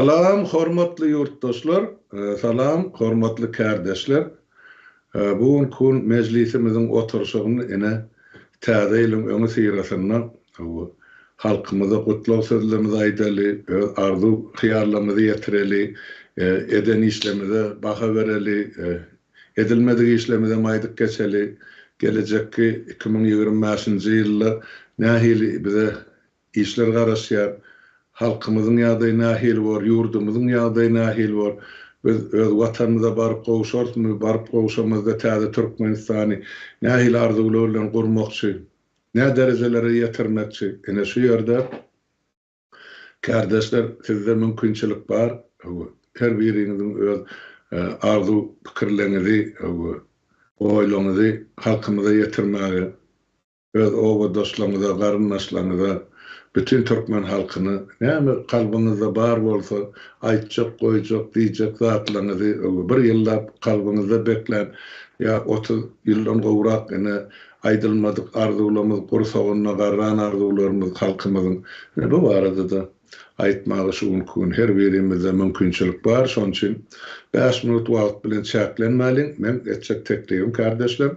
Salam hormatly ýurtdaşlar, salam hormatly kärdeşler. Bu günki gün mejlisimiziň oturyşygyny ine Täze ýylyň öňüsyrasynda halkymyza gutlag sözlerimizi aýdaly, öz arzuw hyýallarymyzy ýetireli, eden işlerimize baha bereli, edilmedik işlerimizem aýdyp geçeli, gelejekki 2025-nji ýylda nähili bize Işler garaşýar. Halkymyzyň ýagdaýy nähili bor, ýurdumyzyň ýagdaýy nähili bor? Biz öz Watanymyza baryp gowşarysmy, baryp gowşamyzda täze Türkmenistany nähili arzuwlar bilen gurmakçy, nä derejelere ýetirmekçi? Ine şu ýerde kärdeşler sizde mümkinçilik bar, her biriňiziň öz arzuw pikirleňizi, oýlaryňyzy halkymyza ýetirmäge. Öz obadaşlaryňyza, garyndaşlaryňyza, bütin türkmen halkyna näme kalbyňyzda bar bolsa, aýtjak, goýjak, diýjek zatlaryňyzy bir ýyllap kalbyňyzda beklän ýa 30 ýyldan gowrak ine aýdylmadyk arzuwlarymyz, gursagynda garran arzuwlarymyz halkymyzyň ine bu barada-da aýtmaga şu günki gün her birimizde mümkinçilik bar. Şonuň üçin bäş minut wagt bilen çäklenmäliň. Meň etjek teklibim kärdeşler.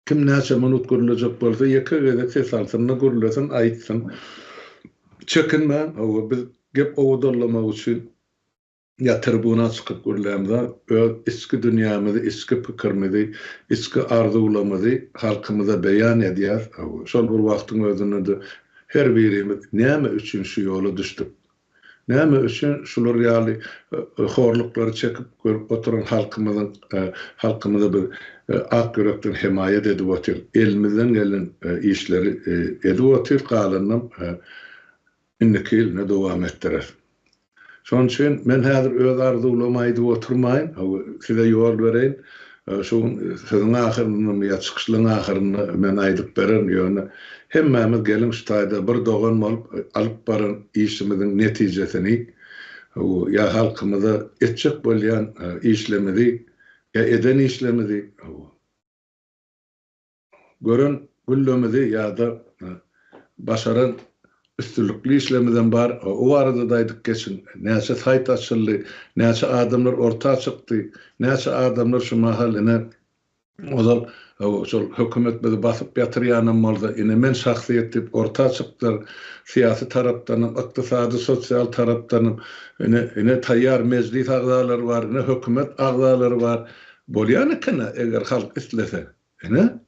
Kim näçe minut gürlejek bolsa ýeke gezek ses alsyn-da gürlesin, aýtsyn. Çekinmäň, hawa, biz gep owadanlamak üçin ýa tribuna çykyp gürlämzok, öz içki dünýämizi, içki pikirimizi, içki arzuwlarymyzy halkymyza beýan edýäs, hawa, şol bir wagtyň özünde-de her birimiz näme üçin şu ýola düşdük? Näme üçin şular ýaly horluklary çekip görüp oturan halkymyzyň halkymyza biz ak ýürekden hemaýat edip otyrys. Elimizden gelen işleri edip otyrys, galanynam indiki ýyl dowam etdireris. Şonuň üçin men häzir öz arzuwlarymy aýdyp oturmaýyn, size ýol bereýin. Şu gün sözüň ahyryndamy ýa çykyşlaryň ahyrynda men aýdyp bererin, ýöne hemmämiz geliň şu taýda bir dogan bolup alyp baran işimiziň netijesini ýa halkymyza etjek bolýan işlemizi ýa eden işlemizi Gören güllemizi ýa-da başaran üstünlikli işlerimizem bar. O barada-da aýdyp geçiň. Näçe saýt açyldy, näçe adamlar orta çykdy, näçe adamlar şu mahal ine ozal şol hökümet bizi basyp ýatyrýanam bolsa, ine men şahsyýet diýip orta çykdylar. Syýasy tarapdanam, ykdysady, sosial tarapdanam ine ine taýýar mejlis agzalary bar, ine hökümet agzalary bar. Bolýan eken-ä eger halk islese. Ine,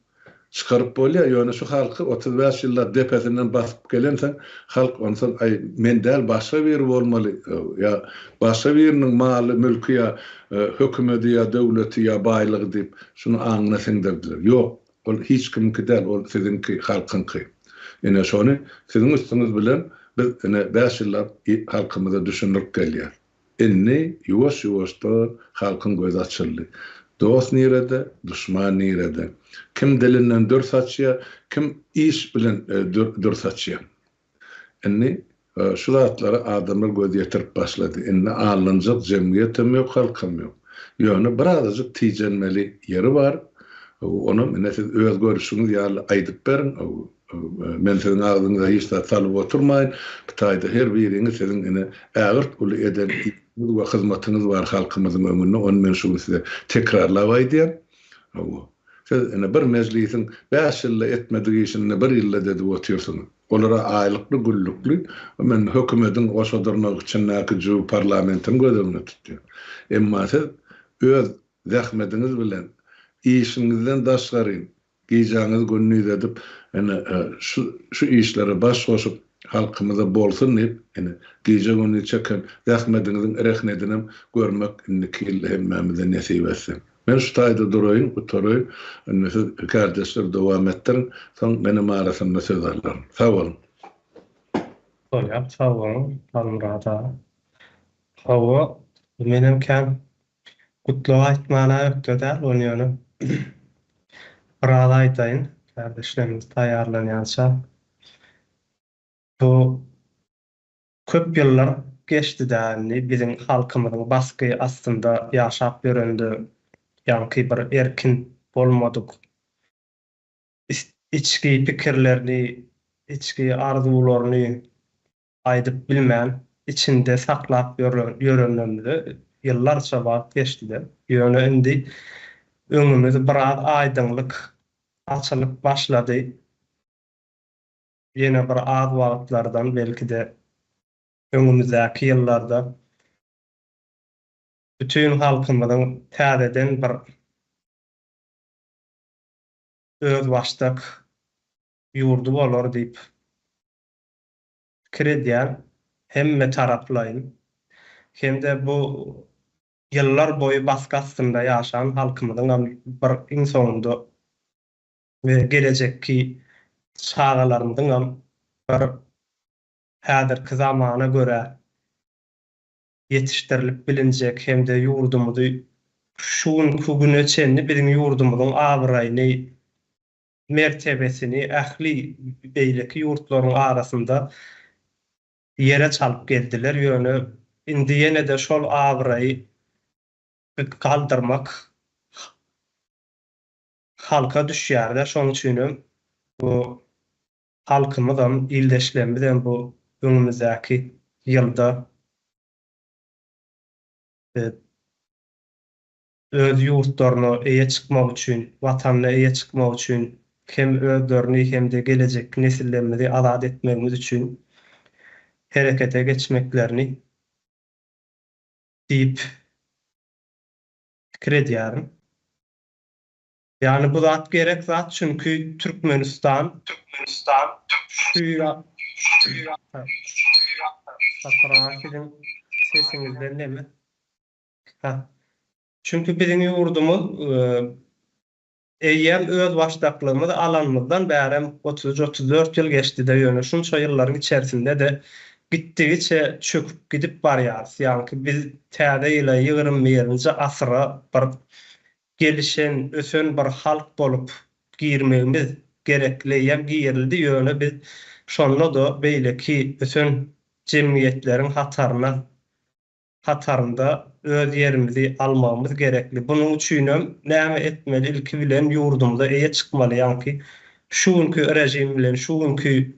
çykaryp bolýar, ýöne şu halky 35 ýyllap depesinden basyp gelensoň, halk onsoň aý, men däl, başga biri bolmaly, ýa başga biriniň maly, mülki ýa hökümedi ýa döwleti ýa baýlygy diýip, şuny aňyna siňdirdiler. Ýok, ol hiç kimiňki däl, ol siziňki, halkyňky. Ine, şony siziň üstüňiz bilen biz ine bäş ýyllap halkymyza düşündirip gelýäs. Indi ýuwaş-ýuwaşdan halkyň gözi açyldy. Dost nirede, duşman nirede? Kim dilinden dür saçýar, kim iş bilen dür saçýar? Indi şu zatlara adamlar göz ýetirip başlady. Indi aldanjak jemgyýetem ýok, halkam ýok. Ýöne birazajyk tijenmeli ýeri bar. Onam ine siz öz görüşiňiz ýaly aýdyp beriň. Men siziň agzyňyza hiç zat salyp oturmaýyn. Bu taýda her biriňiz siziň ine ägirt uly eden işiňiz we hyzmatyňyz bar halkymyzyň öňünde, ony men şu gün size tekrarlap aýdýan. Hawa. Siz ine bir mejlisiň bäş ýylda etmedik işini bir ýylda edip otyrsyňyz. Olara aýlykly, güllükli, men hökümediň goşa dyrnak içindäki jübi parlamentini göz öňünde tutýan. Emma siz öz zähmediňiz bilen, işiňizden daşgaryn Gijäňizi gündiz edip, ine, şu şu işlere baş goşup, halkymyza bolsun diýip, ine, gije-gündiz çeken zähmediňiziň rehnedinem görmek indiki ýylda hemmämize nesip etsin. Men şu taýda duraýyn, gutaraýyn. Indi siz kärdeşler dowam etdiriň, soň menem arasynda söz alaryn. Sag boluň. Bolýar, sag boluň, Halmyrat aga. Hawa, menem kän Gutlag aýtmana ökde däl ol ýöne biraz aýdaýyn kärdeşlerimiz taýýarlanýança. Bu köp ýyllar geçdi-dä indi biziň halkymyzyň basgy astynda ýaşap ýörende ýaňky bir erkin bolmadyk içki pikirlerini, içki arzuwlaryny aýdyp bilmän. içinde saklap ýörenlerimize ýyllarça wagt geçdi-de. Ýöne indi öňümiz biraz aýdyňlyk açylyp başlady. Ýene bir az wagtlardan, belki-de öňümizdäki ýyllarda bütin halkymyzyň täzeden bir özbaşdak ýurdy bolar diýip pikir edýän hemme taraplaýyn hem-de bu ýyllar boýy basgy astynda ýaşan halkymyzyňam bir iň soňunda we gelejekki çagalarymyzyňam bir häzirki zamana görä ýetişdirilip bilinjek hem-de ýurdumyzy şu günki güne çenli biziň ýurdumyzyň abraýyny mertebesini ähli beýleki ýurtlaryň arasynda ýere çalyp geldiler, ýöne indi ýene-de şol abraýy galdyrmak halka düşýär-de, şonuň üçinem bu halkymyzam, ildeşlerimizem bu öňümizdäki ýylda öz ýurtlaryna eýe çykmak üçin, Watanyna eýe çykmak üçin hem özlerini hem-de gelejekki nesillerimizi azat etmegimiz üçin herekete geçmeklerini diýip pikir edýärin. Ýagny bu zat gerek zat, çünki Türkmenistan Türkmenistan şu Sapar aga siziň sesiňizden neme? Ha. Çünki biziň ýurdumyz eýýäm özbaşdaklygymyzy alanymyzdan bärem 33-34 ýyl geçdi-de, ýöne şunça ýyllaryň içerisinde-de gitdigiçe çöküp gidip barýarys. Ýaňky biz täze ýyla, ýigrimi birinji asyra bir gelişen, ösen bir halk bolup girmegimiz gerekli. Eýýäm girildi, ýöne biz şonda-da beýleki ösen jemgyýetleriň hataryna hatarynda öz ýerimizi almagymyz gerekli. Bunuň üçinem näme etmeli ilki bilen ýurdumyza eýe çykmaly ýaňky şu günki režim bilen şu günki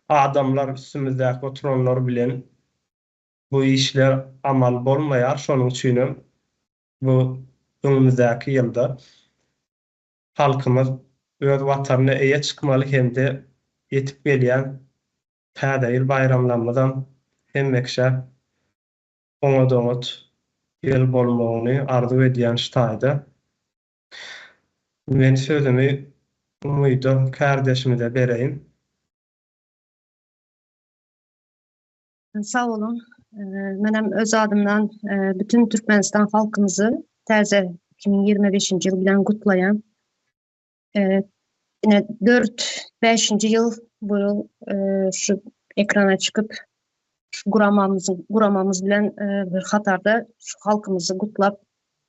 adamlar üstümizdäki oturanlar bilen bu işler amal bolmaýar şonuň üçinem bu öňümizdäki ýylda halkymyz öz watanyna eýe çykmaly hem-de ýetip gelýän Täze ýyl baýramlarymyzam hemme kişä oňat-oňat ýyl bolmagyny arzuw edýän şu taýda. Men sözümi Umyda kärdeşimize bereýin. Sag boluň. Menem öz adymdan bütün Türkmenistan halkymyzy täze 2025-nji ýyl bilen gutlaýan. Ine dört, bäşinji ýyl bu ýyl şu ekrana çykyp şu guramamyzy guramamyz bilen bir hatarda şu halkymyzy gutlap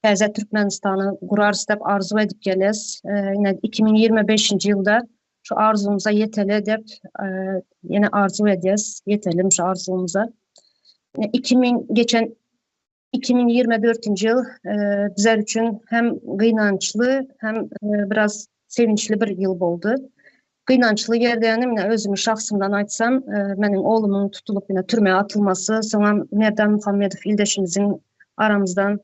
täze Türkmenistany gurarys diýip arzuw edip gelýäs. Ine 2025-nji ýylda şu arzuwymyza ýeteli diýip ýene arzuw edýäs. Ýetelim şu arzuwymyza. 2000 geçen 2024-nji ýyl bizler üçin hem gynançly, hem biraz sevinçli bir ýyl boldy. Gynançly ýerdenim, ine özümi şahsymdan aýtsam, meniň oglumyň tutulyp ine türmä atylmasy, soňam Merdan Muhammedow ildeşimiziň aramyzdan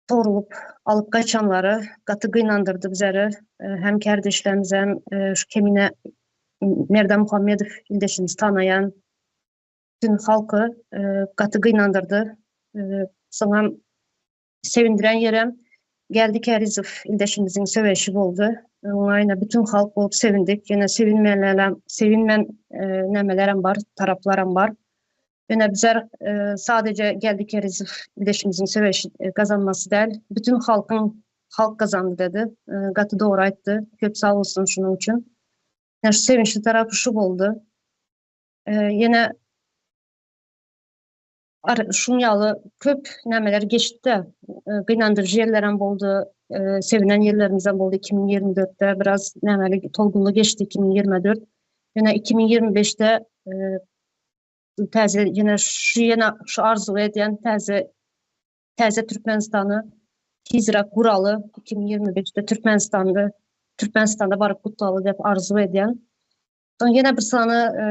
sorulyp alyp gaçanlary gaty gynandyrdy bizleri, hem kärdeşlerimizi hem şu kemine Merdan Muhammedow ildeşimizi tanaýan Bütün halky gaty gynandyrdy. Soňam sevindiren ýerem Geldi Kärizow ildeşimiziň söweşi boldy. Oňa ýene bütün halk bolup sevindik. Ýene sevinmeýänlerem, sevinmän nämelerem bar, taraplaram bar. Ýöne bizler sadece Geldi Kärizow ildeşimiziň söweşi gazanmasy däl, bütün halkyň halk gazandy dedi. Gaty dogry aýtdy. Köp sag bolsun şunuň üçin. Ýa şu sevinçli tarapy şu boldy. Ýene şuň ýaly köp nämeler geçdi. Gynandyryjy ýerlerem boldy, sevinen ýerlerimizem boldy 2024-de biraz nämeli tolgunly geçdi 2024. Ýene 2025-de täze ýene şu ýene şu arzuw edýän täze täze Türkmenistany tizräk guraly 2025-de Türkmenistanda Türkmenistanda baryp gutlaly diýip arzuw edýän. Soň ýene bir sany e,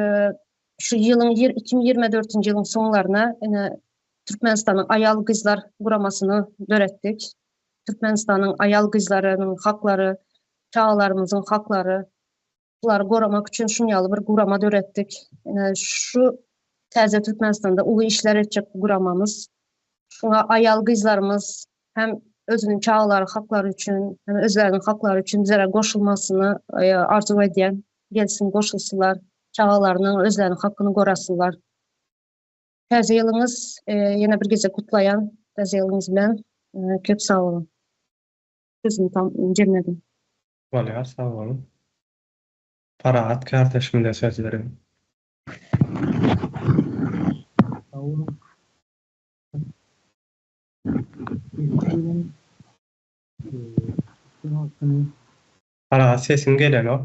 Şu ýylyň 2024-nji ýylyň soňlaryna ine Türkmenistanyň aýal-gyzlar guramasyny döretdik. Türkmenistanyň aýal-gyzlarynyň haklary, çagalarymyzyň haklary, bulary goramak üçin şuň ýaly bir gurama döretdik. Ine şu täze Türkmenistanda uly işler etjek bu guramamyz. Şuňa aýal-gyzlarymyz hem özüniň çagalary haklary üçin, hem özleriniň haklary üçin bizlere goşulmasyny arzuw edýän. Gelsin goşulsunlar, çagalarynyň özleriniň hakyny gorasynlar. Täze ýylyňyz ýene bir gezek gutlaýan täze ýylyňyz bilen köp sag boluň. Sözümi tam jemledim. Bolýar sag boluň. Parahat kärdeşimize söz beriň. Sag boluň. Ilki bilen türkmen halkyny. Parahat sesiň gelenok.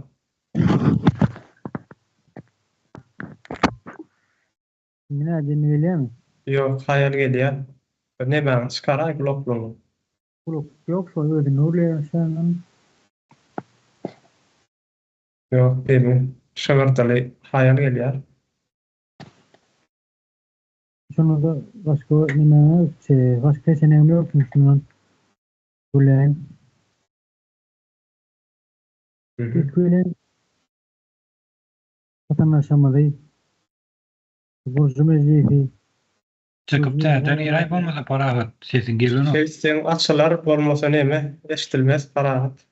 Indi näde indi gelýärmi? Ýok haýal gelýär. Bir nemäňi çykaraý gulaklygyňy. Gulaklyk ýok şol özünde gürleýän şondan. Ýok demi şygyrdyly haýal gelýär. Şonda-da başga nemäňe başga seçenegiň ýok şundan gürläýin. Ilki bilen watandaşlarymyzy Gurujy mejlisi. Çykyp täzeden giräý bolmasa Parahat sesiň gelenok. Şeýtseň açylar bolmasa neme eşdilmez Parahat.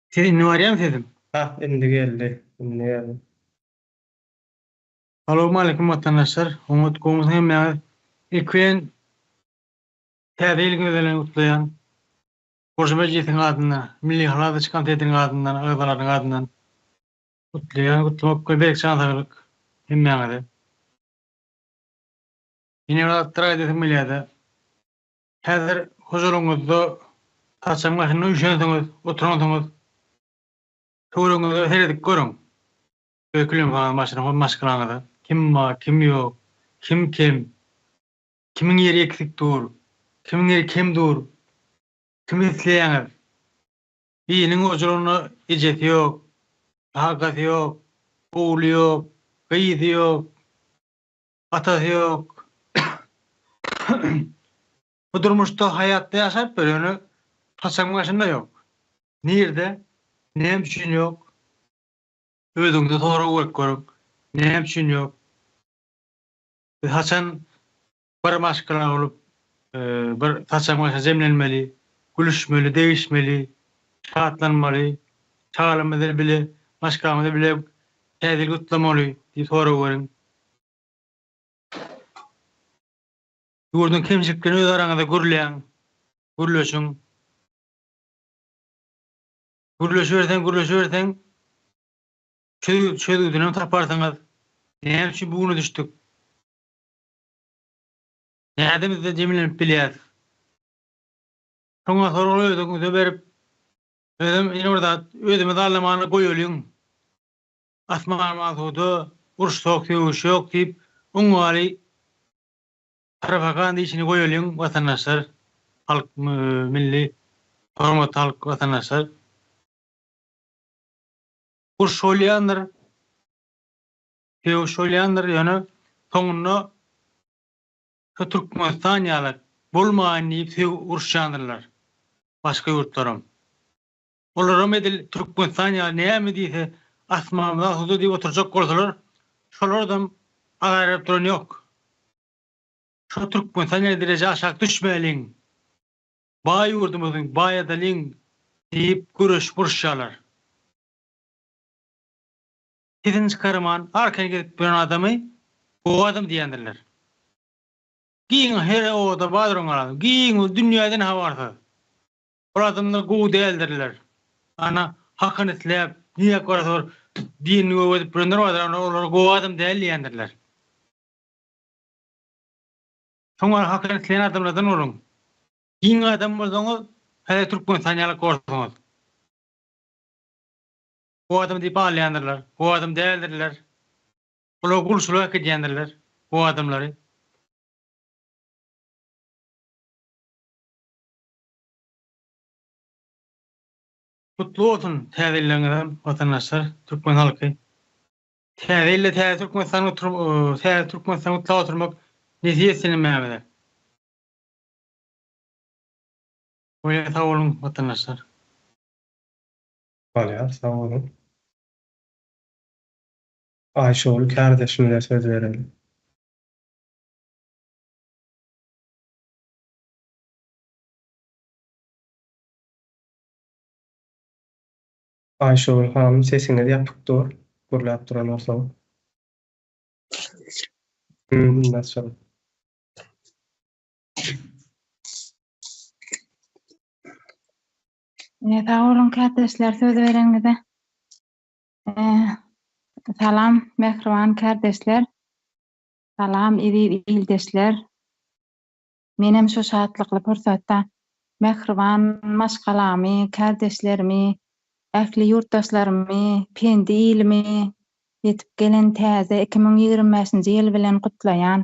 Siz indi barýamy sesim? Hah indi geldi indi geldi. Salowmaleýkim watandaşlar oňat gowmysyň hemmäňiz ilki bilen täze ýylyňyz bilen gutlaýan Gurujy mejlisiň adyndan Milli Halas komitetiniň adyndan agzalarynyň adyndan Gutlaýan gutlamak we berk jan saglyk hemmäňize. Ýene bir zatlar aýdasym gelýärde. Häzir hojalygyňyzda saçagyň başynda üýşensiňiz, oturansyňyz. Töweregiňize seredip görüň. Öz külüňiziň başyna, maşgalaňyza. Kim bar, kim ýok, kim kem, kimiň ýeri eksik dur, kimiň ýeri kem dur, kimi isleýäňiz. Biriniň hojalygynda ejesi ýok, kakasy ýok, ogly ýok, gyzy ýok, atasy ýok. Bu durmuşda, haýatda ýaşap ýör, ýöne saçagyň başynda ýok. Nirde? Näme üçin ýok? Özüňize sorag berip görüň. Näme üçin ýok? Biz haçan bir maşgala bolup, bir saçagyň başyna jemlenmeli, gülüşmeli, degişmeli, şatlanmaly, çagalarymyz bilen bile, maşgalamyz bilen bile Täze ýyl gutlamaly diýip sorag beriň. Ýurduň kemçiliklerini öz araňyzda gürläň, gürleşiň. Gürleşiberseň, gürleşiberseň, çözgüdinem taparsyňyz. Näme üçin bu güne düşdük? Nädemizde jemlenip bilýäs? Şoňa sorag özüňize berip, özem ýene bir zat, özümizi aldamany goýalyň. Asman asuda, uruş ýok, sögüş ýok diýip, oňňaly propaganda işini goýalyň watandaşlar, halk milli hormatly halk watandaşlar. Uruş bolýandyr, sögüş bolýandyr, ýöne soňunda Şu Türkmenistan ýaly bolmaýyn diýip sög uruşýandyrlar başga ýurtlaram. Olaram edil Türkmenistan ýaly näme diýse asmanymyz asuda diýip oturjak bolsalar şolardam azar berip duran ýok. Şo Türkmenistan ýaly derejä aşak düşmäliň baý ýurdumyzy baýadalyň diýip göreşip uruşýarlar. Sesini çykarman arkaýyn gezip ýören adamy gowy adam diýendirler. Giň her obada bardyr oň adam. Giň ol dünýäden habarsyz. Ol adamlar gowy däldirler. Ana hakyny isläp, niräk barsa bir dinini göwä edip ýörenler bardyr, ana olara gowy adam däl diýendirler. Şoň ýaly hakyny isleýän adamlardan boluň. Giň adam bolsaňyz, häzir Türkmenistan ýaly borsuňyz. Gowy adam diýip alýandyrlar. Gowy adam däldirler. Olar gulçulyga äkidýändirler gowy adamlary. Gutly bolsun täze ýyllaryňyzam watandaşlar türkmen halky. Täze ýylda täze Türkmenistany täze Türkmenistany gutlap oturmak nesip etsin hemmämize. Bolýar sag boluň watandaşlar. Bolýar sag boluň. Aýşogul kärdeşimize söz bereli. Aýşögül hanym sesiňiz ýapyk dur, gürläp duran bolsaňyz. Indi açalym. Sag boluň kärdeşler söz bereniňize. Salam mähriban kärdeşler. Salam eziz ildeşler. Menem şu şatlykly pursatda mähriban maşgalamy, kärdeşlerimi, ähli ýurtdaşlarymy, pendi ilimi ýetip gelen täze 2025-nji ýyl bilen gutlaýan.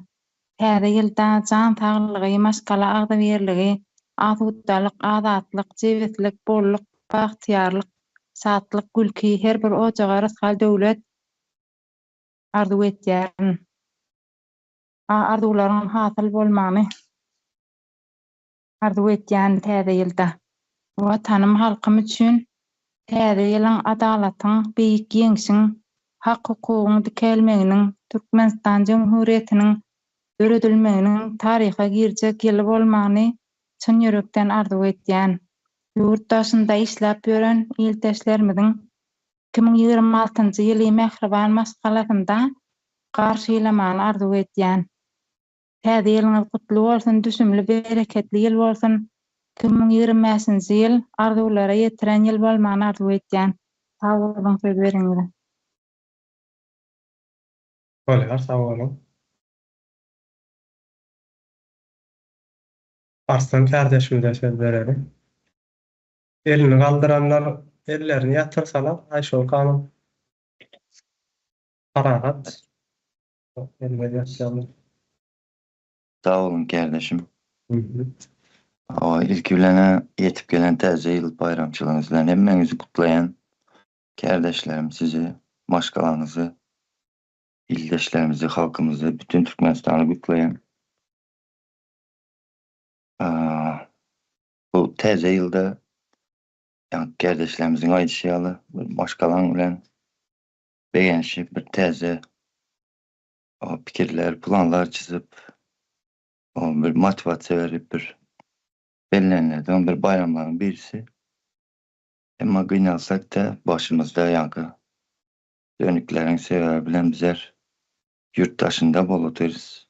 Täze ýylda jan saglygy, maşgala agzybirligi, asudalyk, azatlyk, jebislik, bolluk, bagtyýarlyk, şatlyk, gülki, her bir ojaga rysgal-döwlet arzuw etýärin. Arzuwlaryň hasyl bolmagyny arzuw etýän täze ýylda. Watanym halkym üçin täze ýylyň adalatyň, beýik ýeňşiň, hak-hukugyň dikelmeginiň, Türkmenistan Jemhuriýetiniň döredilmeginiň taryha girjek ýyly bolmagyny çyn ýürekden arzuw etýän. Ýurt daşynda işläp ýören ildeşlerimiziň 2026-njy ýyly mähriban maşgalasynda garşylamagyny arzuw edýän. Täze ýylyňyz gutly bolsun düşümli bereketli ýyl bolsun 2025-nji ýyl arzuwlara ýetiren ýyl bolmagyny arzuw edýän. Sag boluň söz bereniňize. Bolýar sag boluň. Arslan kärdeşimize söz bereli. Elini galdyranlar ellerini ýatyrsalar Aýşöhle hanym. Parahat. Sag boluň kärdeşim. Hawa ilki bilen-ä ýetip gelen täze ýyl baýramçylygyňyz bilen hemmäňizi gutlaýan. Kärdeşlerim sizi, maşgalaňyzy, ildeşlerimizi, halkymyzy, bütin Türkmenistany gutlaýan. Bu täze ýylda ýaňky kärdeşlerimiziň aýdyşy ýaly bir maşgalaň bilen begenişip bir täze pikirler, planlar çyzyp, bir motiwasiýa berip bir bellenilýän bir baýramlaryň birisi. Emma gynansak-da başymyzda ýaňky dönükleriň sebäbi bilen bizler ýurt daşynda bolup otyrys.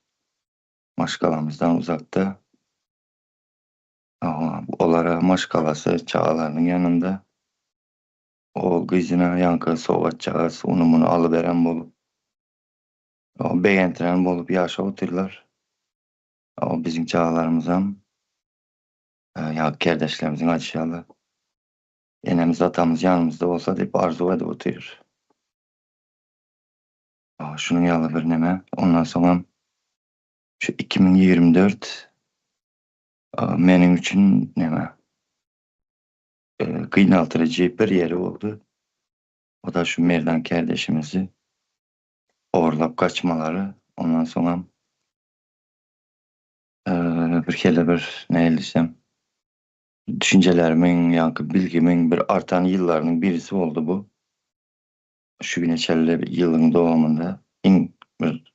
Maşgalamyzdan uzakda. Olara maşgalasy, çagalarynyň ýanynda. Ol gyzyna ýaňky sowgatjagaz uny-muny alyberen bolup, begendiren bolup ýaşap otyrlar. Biziň çagalarymyzam ýaňky kärdeşlerimiziň aýdyşy ýaly, enemiz, atamyz ýanymyzda bolsa diýip arzuw edip otyr. Şunuň ýaly bir neme. Ondan soňam şu 2024 meniň üçin neme gynaldyryjy bir ýeri boldy. O da şu Merdan kärdeşimizi ogurlap gaçmalary. Ondan soňam bir hili bir nähili diýsem düşünjelerimiň, ýaňky bilgimiň bir artan ýyllarynyň birisi boldy bu. Şu güne çenli ýylyň dowamynda iň bir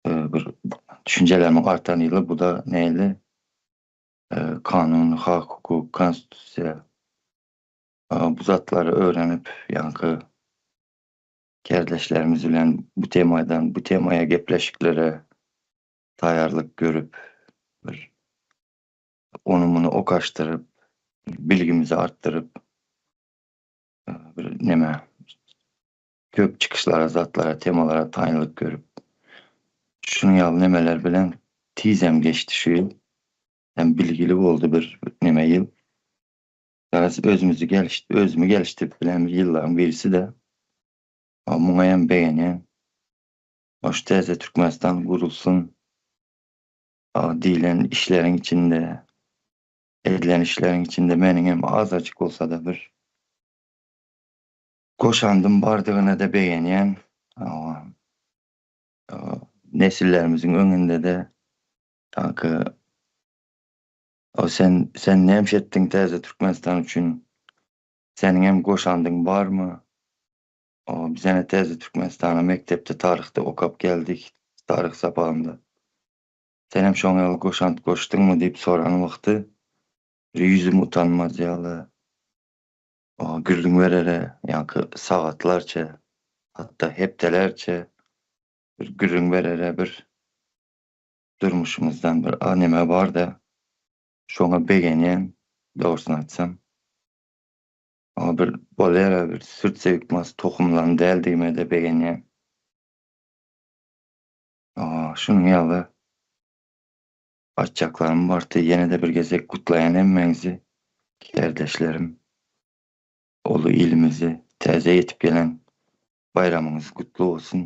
bir düşünjelerimiň artan ýyly bu da nähili kanun, hak, hukuk, konstitusiýa bu zatlary öwrenip, ýaňky kärdeşlerimiz bilen bu temadan bu temaya gepleşiklere taýýarlyk görüp, bir ony muny okaşdyryp, bilgimizi artdyryp, bir neme köp çykyşlara, zatlara, temalara taýynlyk görüp, şunuň ýaly nemeler bilen tizem geçdi şu ýyl. Hem bilgili boldy bir neme ýyl. Garaz özümizi gelişdi, özümi gelişdirip bilen bir ýyllaryň birisi-de. Muňa hem begenýän. Şu täze Türkmenistan gurulsyn diýlen işleriň içinde, edilen işleriň içinde meniň hem azajyk bolsa-da bir. Goşandym bardygyna-da begenýän. Nesillerimiziň öňünde-de taňky sen sen näme etdiň täze Türkmenistan üçin? Seniňem goşandyň barmy? Biz ene täze Türkmenistana mekdepde taryhda okap geldik, taryh sapagynda. Senem şoň ýaly goşant goşduňmy diýip soran wagty bir ýüzüm utanmaz ýaly gürrüň berere, ýaňky sagatlarça, hatda hepdelerçe bir gürrüň berere bir durmuşymyzdan bir a neme bar-da, şoňa begenýän, dogrusyny aýtsam. Oňa bir bolýar-a bir sürtse ýykmaz tohumlan däldigime-de begenýän. Şunuň ýaly aýtjaklarym bardy. Ýene-de bir gezek gutlaýan hemmäňizi, kärdeşlerim. Uly ilimizi täze ýetip gelen baýramyňyz gutly bolsun.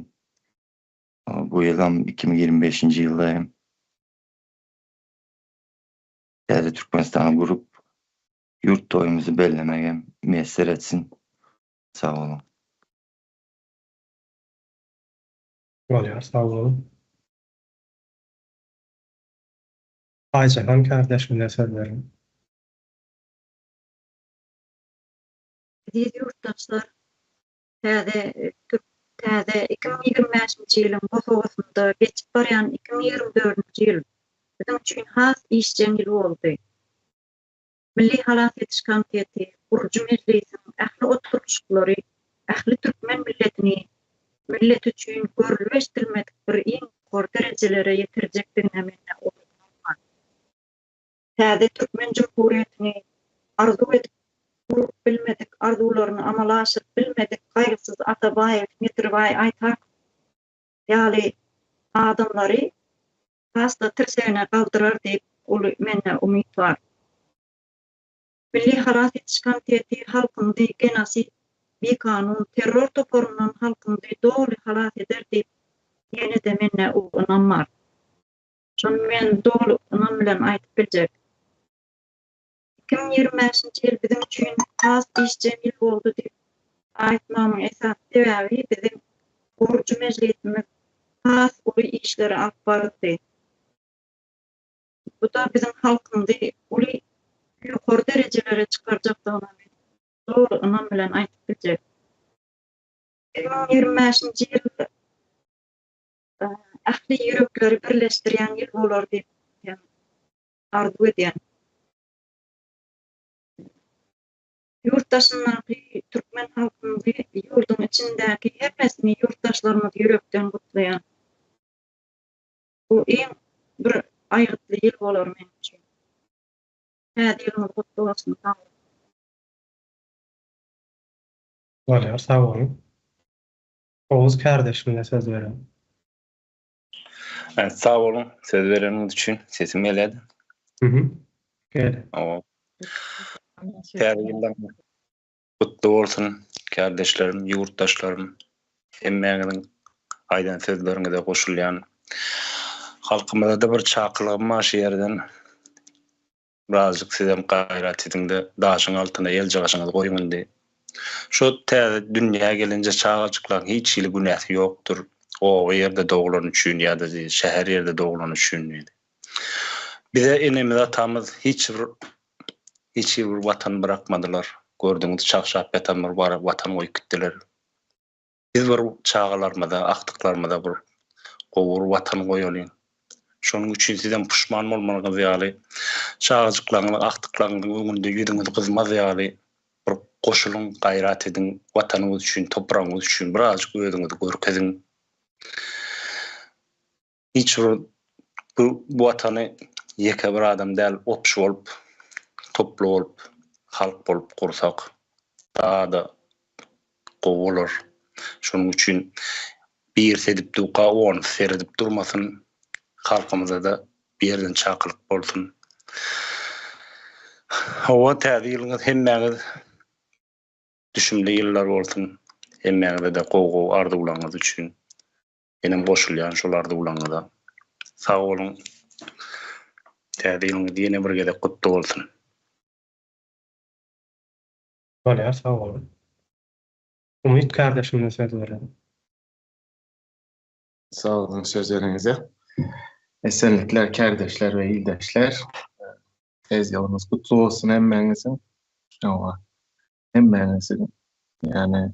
Bu ýylam 2025-nji ýylda hem täze Türkmenistany gurup, ýurt toýumyzy bellemegem miýesser etsin. Sag boluň. Bolýar, sag boluň. Aýjahan kärdeşimize söz beriň. Eziz ýurtdaşlar, täze türk täze 2025-nji ýylyň bosagasynda geçip barýan 2024-nji ýyl biziň üçin has işjeň ýyl boldy. Milli halas ediş komiteti, gurujy mejlisiň ähli oturylyşyklary ähli türkmen milletini milleti üçin görlüp-eşidilmedik bir iň ýokary derejelere ýetirjekdigine mende uly ynam bar. Täze türkmen jumhuriýetini arzuw edip gurup bilmedik, arzuwlaryny amala aşyryp bilmedik Gaýgysyz Atabaýew, Nedirbaý Aýtakow ýaly adamlary has-da tirsegine galdyrar diýip uly mende umyt bar. Milli halas ediş komiteti halkymyzy genosid, bikanun terror toparyndan halkymyzy doly halas eder diýip ýene-de mende uly ynam bar. Şony men doly ynam bilen aýdyp biljek. 2025-nji ýyl biziň üçin has işjeň ýyl boldy diýip aýtmagymyň esasy sebäbi biziň gurujy mejlisimiz has uly işleri alyp bardy. Bu-da biziň halkymyzy uly ýokary derejelere çykarjakdygyna men doly ynam bilen aýdyp biljek. 2025-nji ýyl ähli ýürekleri birleşdirýän ýyl bolar diýip hem arzuw edýän. Ýurt daşyndaky türkmen halkymyzy, ýurduň içindäki hemmesini ýurtdaşlarymyzy ýürekden gutlaýan. Bu iň bir aýgytly ýyl bolar meň üçin. Täze ýylyňyz gutly bolsun, sag boluň. Bolýar, sag boluň. Oguz kärdeşimize söz berelim. Sag boluň söz bereniňiz üçin. Sesim gelýärdi. Mhm. Gelýär. Hawa. Täze ýyllaryňyz gutly bolsun, kärdeşlerim, ýurtdaşlarym. Hemmäňiziň aýdan sözleriňize goşulýan. Halkymyza-da bir çakylygym bar şu ýerden. Birazjyk sizem gaýrat ediňde daşyň altyna eljagaşyňyzy goýuň indi. Şu täze dünýä gelinje çagajyklaň hiç hili günäsi ýokdur. Oba ýerde doglany üçin ýa-da şäher ýerde doglany üçin diýdi. Bize enemiz atamyz hiç bir hiç hili bir watan byrakmadylar. Gördüňiz çagşap ýatan bir watan goýup gitdiler. Biz bir çagalarymyza, agtyklarymyza bir gowy bir watan goýalyň. Şonuň üçin sizem puşman bolmagyňyz ýaly, çagajyklaryňyzyň, agtyklaryňyzyň öňünde ýüzüňiz gyzmaz ýaly bir goşulyň, gaýrat ediň, Watanyňyz üçin, topragyňyz üçin birazajyk özüňizi görkeziň. Hiç bir bu Watany ýeke bir adam däl, obşy bolup, toply bolup, halk bolup gursak daha-da gowy bolar. Şonuň üçin birisi edip durka onusy seredip durmasyn. Halkymyza-da bir ýerden çakylyk bolsun. Hawa, täze ýylyňyz hemmäňiz düşümli ýyllar bolsun. Hemmäňize-de gowy-gowy arzuwlaryňyz üçin Menem goşulýan şol arzuwlaryňyza. Sag boluň. Täze ýylyňyz ýene bir gezek gutly bolsun. Bolýar sag boluň. Umyt kardeşimize söz berelim. Sag boluň sözleriňize. Esenlikler kärdeşler we ildeşler. Tez ýylyňyz gutly bolsun hemmäňiziň. Hawa. Hemmäňiziň ýagny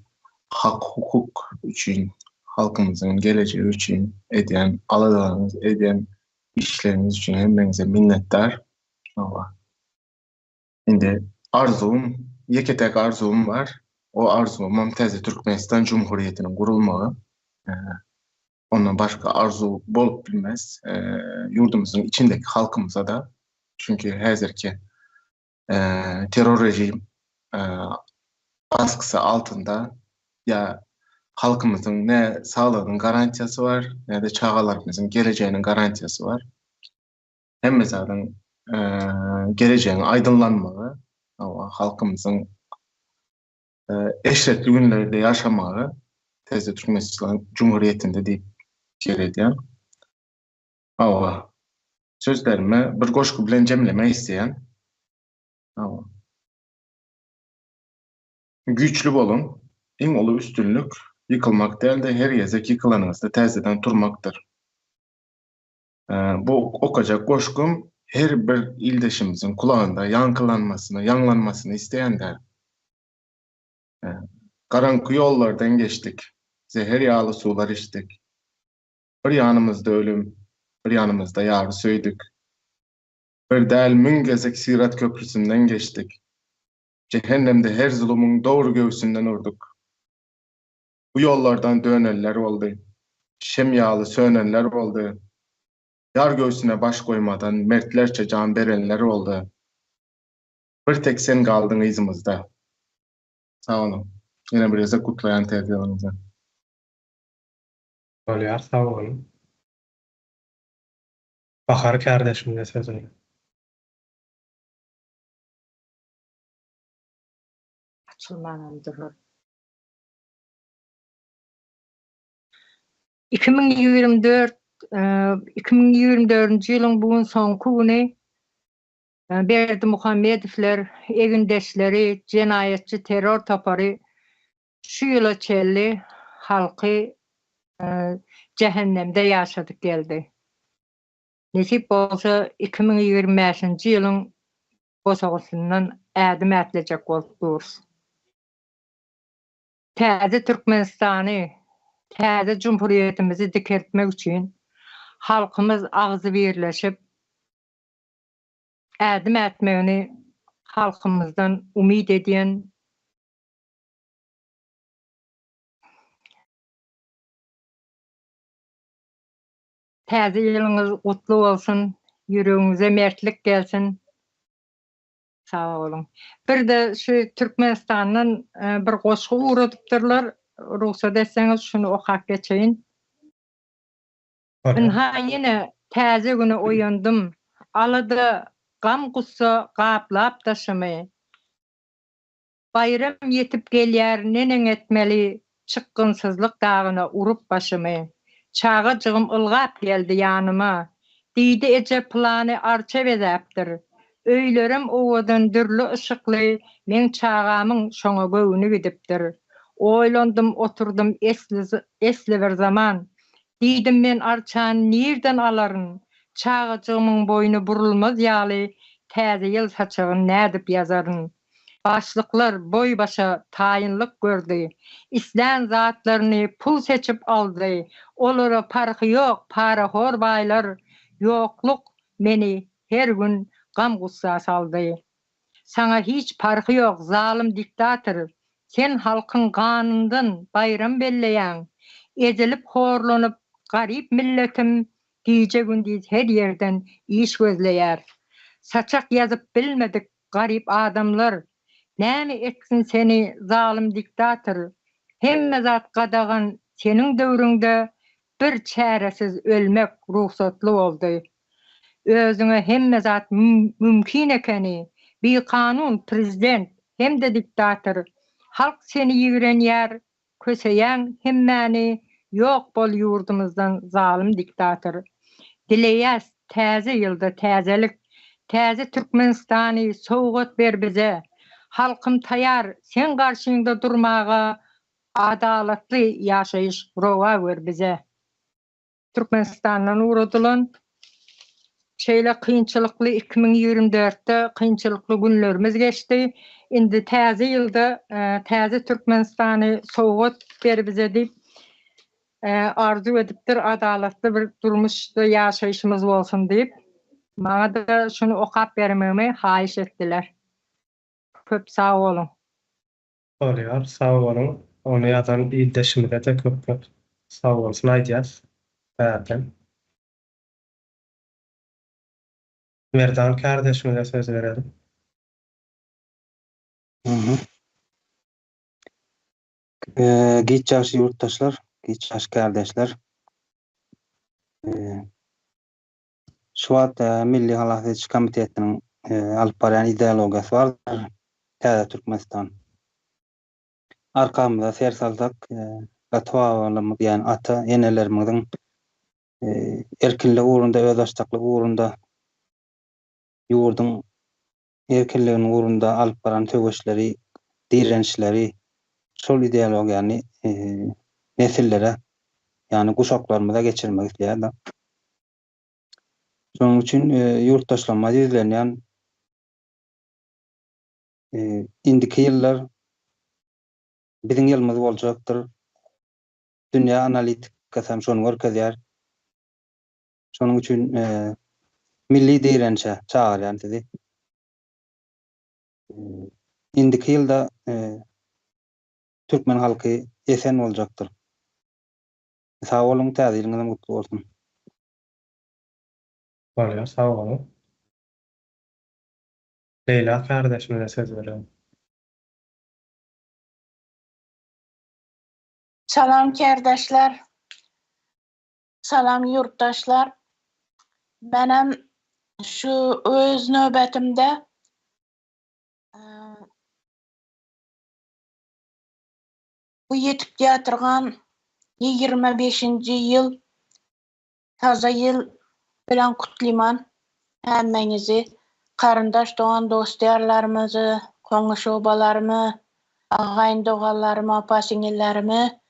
hak hukuk üçin, halkymyzyň gelejegi üçin edýän aladalaryňyz, edýän işleriňiz üçin hemmäňize minnetdar. Hawa. Indi arzuwym, ýeke-täk arzuwym bar. O arzuwymam täze Türkmenistan Jumhuriýetiniň gurulmagy. Ondan başga arzuw bolup bilmez. Ýurdumyzyň içindeki halkymyza-da. Çünki häzirki terror režim baskysy altynda ýa halkymyzyň ne saglygynyň garantiýasy bar, ne-de çagalarymyzyň gelejeginiň garantiýasy bar. Hemme zadyň gelejegiň aýdyňlanmagy, halkymyzyň eşretli günlerde ýaşamagy täze Türkmenistan Jumhuriýetinde diýip pikir edýän. Hawa, sözlerimi bir goşgy bilen jemlemek isleýän. Hawa. Güýçli boluň. Iň uly üstünlik ýykylmak däl-de, her gezek ýykylanyňyzda täzeden turmakdyr. Bu okajak goşgym her bir ildeşimiziň kulagynda ýaňkylanmasyny, ýaňlanmasyny isleýän-dä. Garaňky ýollardan geçdik, zeher ýaly suwlar içdik. Bir ýanymyzda ölüm, bir ýanymyzda ýary söýdük. Bir däl, müň gezek Syrat köprüsinden geçdik. Jähennemde her zulumyň dogry göwsünden urduk. Bu ýollardan dönenler boldy. Şem ýaly sönenler boldy. Ýar göwsüne baş goýmadan mertlerçe jan berenler boldy. Bir tek sen galdyň yzymyzda. Sag boluň. Ýene bir gezek gutlaýan täze ýylyňyzy. Bolýar sag boluň. Bahar kärdeşimize söz berýän. Açylmanam durur. 2024 2024-nji ýylyň bu gün soňky güni Berdimuhamedowler, egindeşleri, jenaýatçy terror topary şu ýyla çenli halky jähennemde ýaşadyp geldi. Nesip bolsa 2025-nji ýylyň bosagasyndan ädim ätlejek bolup durus. Täze Türkmenistany, täze Jumhuriýetimizi dikeltmek üçin halkymyz agzybirleşip ädim ätmegini halkymyzdan umyt edýän. Täze ýylyňyz gutly bolsun, ýüregiňize mertlik gelsin. Sag boluň. Birde şu Türkmenistandan bir goşgy ugradypdyrlar. Rugsat etseňiz şuny okap geçeýin. Ynha ýene täze güne oýandym. Alada, gam-gussa gaplap daşymy. Baýram ýetip gelýär neneň etmeli Çykgynsyzlyk dagyna urup başymy. Çagajygym ylgap geldi ýanyma. Diýdi eje pylany arça bezäpdir. Öýlerem owadan dürli yşykly meň çagamyň şoňa göwni gidipdir. Oýlandym oturdym esli esli bir zaman. Diýdim men arçany nirden alaryn? Çagajygymyň boýny burulmaz ýaly täze ýyl saçagyny nädip ýazaryn? Başlyklar boý-başa taýynlyk gördi. Islän zatlaryny pul seçip aldy. Olara parhy ýok, parahor baýlar. Ýokluk meni her gün gam-gussa saldy. Saňa hiç parhy ýok, zalym diktator. Sen halkyň ganyndan baýram belleýäň. Ezilip, horlanyp, garyp milletim gije-gündiz her ýerden iş gözleýär. Saçak ýazyp bilmedik Garyp adamlar näme etsin seni zalym diktator hemme zat gadagan seniň döwrüňde bir çäresiz ölmek rugsatly boldy özüňe hemme zat mümkin ekeni bikanun prezident hemde diktator halk seni ýigrenýär Köseýäň hemmäni ýok bol ýurdumyzdan zalym diktator. Dileýäs täze ýylda täzelik, täze Türkmenistany sowgat ber bize. Halkym taýar seň garşyňda durmaga. Adalatly ýaşaýyş rowa gör bize. Türkmenistandan ugradylan şeýle kynçylykly 2024-de kynçylykly günlerimiz geçdi. Indi täze ýylda täze Türkmenistany sowgat ber bize diýip arzuw edipdir, adalatly bir durmuşda ýaşaýşymyz bolsun diýip. Maňa-da şuny okap bermegimi haýyş etdiler. Köp sag boluň. Bolýar, sag boluň. Ony ýazan ildeşimize-de köp-köp sag bolsun aýdýas bärden. Merdan kärdeşimize söz berelim. Giç ýagşy ýurtdaşlar, giç ýagşy kärdeşler. Şu wagt Milli halas ediş komitetiniň alyp barýan ideologiýasy bardyr, Täze Türkmenistan. Arkamyza ser salsak, ata-babalarymyz, ýagny ata-enelerimiziň erkinlik ugrunda, özbaşdaklyk ugrunda, ýurduň erkinliginiň ugrunda alyp baran söweşleri, direnişleri, şol ideologiýany nesillere, ýagny guşaklarymyza geçirmek isleýärler. Şonuň üçin ýurtdaşlaryma ýüzlenýän, indiki ýyllar biziň ýylymyz boljakdyr. Dünýä analitikasy hem şony görkezýär. Şonuň üçin milli direnişe çagyrýan sizi. Indiki ýylda türkmen halky esen boljakdyr. Sag boluň, täze ýylyňyzam gutly bolsun. Bolýar, sag boluň. Leýla kardeşimize söz berelim. Salam kärdeşler. Salam ýurtdaşlar. Menem şu öz nöbetimde bu ýetip ýatyrgan 25-nji ýyl taza ýyl bilen gutlyman hemmäňizi, garyndaş dogan dost ýarlarymyzy, goňşy-obalarymy, agaýyn doganlarymy, apa-siňillerimi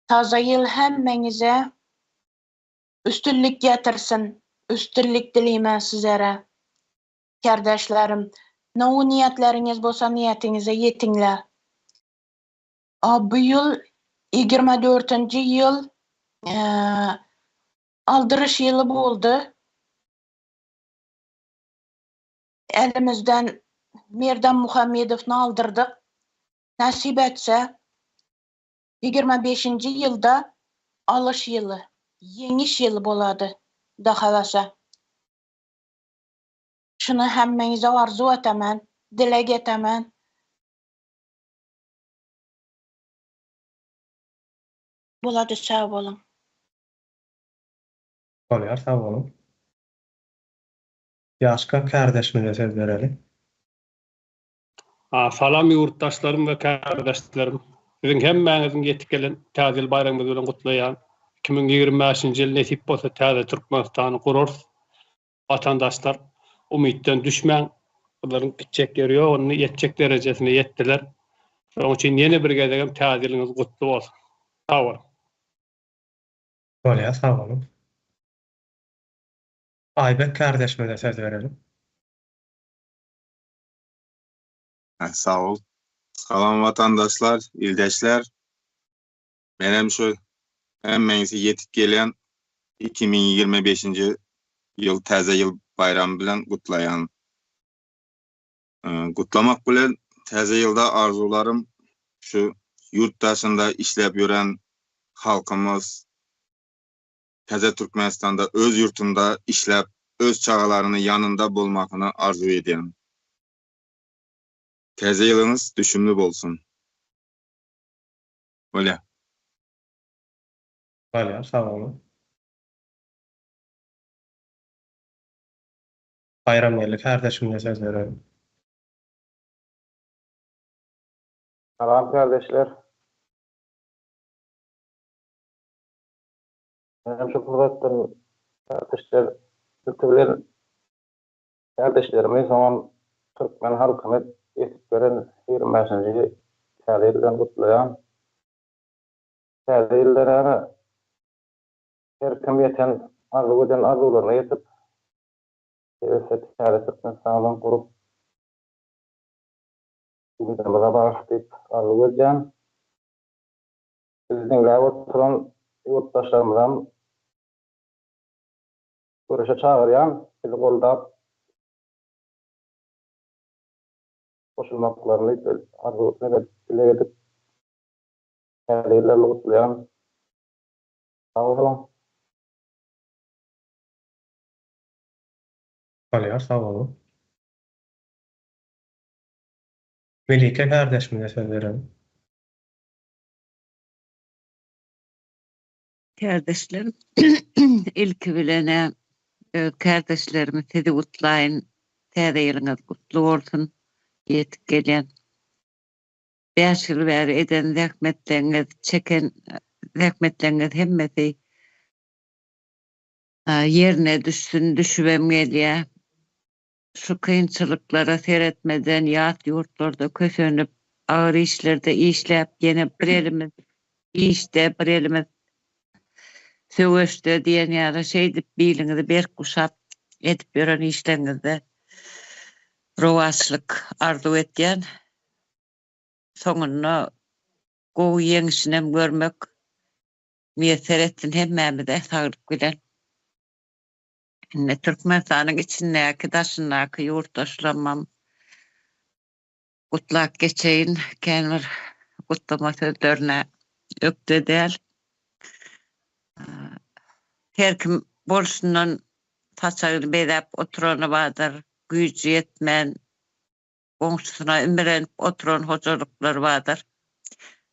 taza ýyl hemmäňize üstünlik getirsin, üstünlik dileýmen sizere. Kärdeşlerim, nowy niýetleriňiz bolsa niýetiňize ýetiňler. Bu ýyl 24-nji ýyl aldyryş ýyly boldy. Elimizden Merdan Muhammedowny aldyrdyk. Nesip etse, 25-nji ýylda alyş ýyly, ýeňiş ýyly bolady, Huda halasa. Şuny hemmäňize arzuw etemen, dileg etemen. Bolady sag boluň. Bolýar sag boluň. Ýaşka kärdeşimize söz bereli. Salam ýurtdaşlarym we kärdeşlerim. Siziň hemmäňiziň ýetip gelen Täze ýyl baýramyňyz bilen gutlaýan. 2025-nji ýyl nesip bolsa täze Türkmenistany gurarys. Watandaşlar umytdan düşmäň. Bularyň gitjek ýeri ýok, indi ýetjek derejesine ýetdiler. Şonuň üçin ýene bir gezegem täze ýylyňyz gutly bolsun. Sag boluň. Bolýar sag boluň. Aýbek kardeşimize söz bereliň. Sag bol. Salam watandaşlar, ildeşler. Menem şu hemmeňizi ýetip gelýän 2025-nji ýyl täze ýyl baýramy bilen gutlaýan. Gutlamak bilen täze ýylda arzuwlarym şu ýurt daşynda işläp ýören halkymyz täze Türkmenistanda öz ýurtunda işläp öz çagalaryny ýanynda bolmagyny arzuw edýän. Täze ýylyňyz düşümli bolsun. Bolýa. Bolýar, sag boluň. Baýramgeldi kardeşimize söz berelim. Salam kardeşler. Menem şu pursatdan kardeşler ilki bilen kardeşlerimi soňam türkmen halkyny ýetip gelen 25-nji täze ýyl bilen gutlaýan. Täze ýylda näme her kim ýeten arzuw eden arzuwlaryna ýetip, sebitde täze Türkmenistanymyzy gurup, Ýurdumyza bagyş diýip arzuw edýän. Bizi diňläp oturan ýurtdaşlarymyzam göreşe çagyrýan, bizi goldap goşulmaklaryny arzuw dileg edip, täze ýyllaryny gutlaýan. Sag boluň. Bolýar, sag boluň. Melike kärdeşimize söz berelim. Kärdeşlerim, ilki bilen-ä öz kärdeşlerimi sizi gutlaýyn. Täze ýylyňyz gutly bolsun, ýetip gelýän. Bäş ýyl bäri eden zähmetleňiz, çeken zähmetleňiz hemmesi ýerine düşsün, düşübem gelýär. Şu kynçylyklara seretmeden ýat ýurtlarda kösenip, agyr işlerde işläp, ýene bir elimiz işde, bir elimiz söweşde diýen ýaly şeýdip biliňizi berk guşap edip ýören işleriňizde rowaçlyk arzuw etýän. Soňunda gowy ýeňişinem görmek miýesser etsin hemmämize saglyk bilen. Indi Türkmenistanyň içindäki, daşyndaky ýurtdaşlarymam gutlap geçeýin. Kän bir gutlama sözlerine ökde däl. Her kim bolşundan saçagyny bezäp oturany bardyr, güýji ýetmän goňşusyna imrinip oturan hojalyklar bardyr.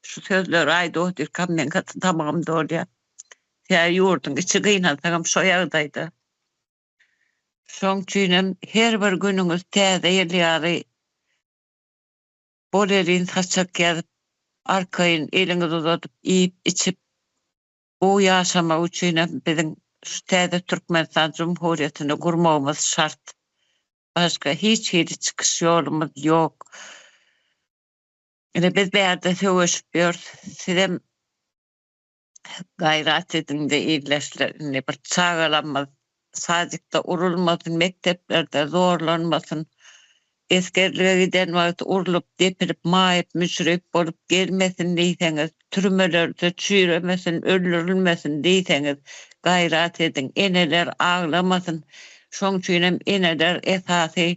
Şu sözleri aýdyp otyrkam meň gaty tamagym dolýar. Sebäbi ýurduň içi gynansagam şo ýagdaýda. Şoň üçinem her bir günüňiz täze ýyl ýaly bolelin saçak ýazyp, arkaýyn eliňizi uzadyp iýip-içip, gowy ýaşamak üçinem biziň şu täze Türkmenistan Jumhuriýetini gurmagymyz şart. Başga hiç hili çykyş ýolumyz ýok. Ine biz bärde söweşip ýörüs. Sizem gaýrat ediň-de ildeşler. Indi bir çagalarymyz sadikde urulmasyn, mekdeplerde zorlanmasyn. Esgerlige giden wagty urlup, depilip, maýyp, müçrip bolup gelmesin diýseňiz, türmelerde çüýremesin, öldürilmesin diýseňiz, gaýrat ediň. Eneler aglamasyn. Şoň üçinem eneler esasy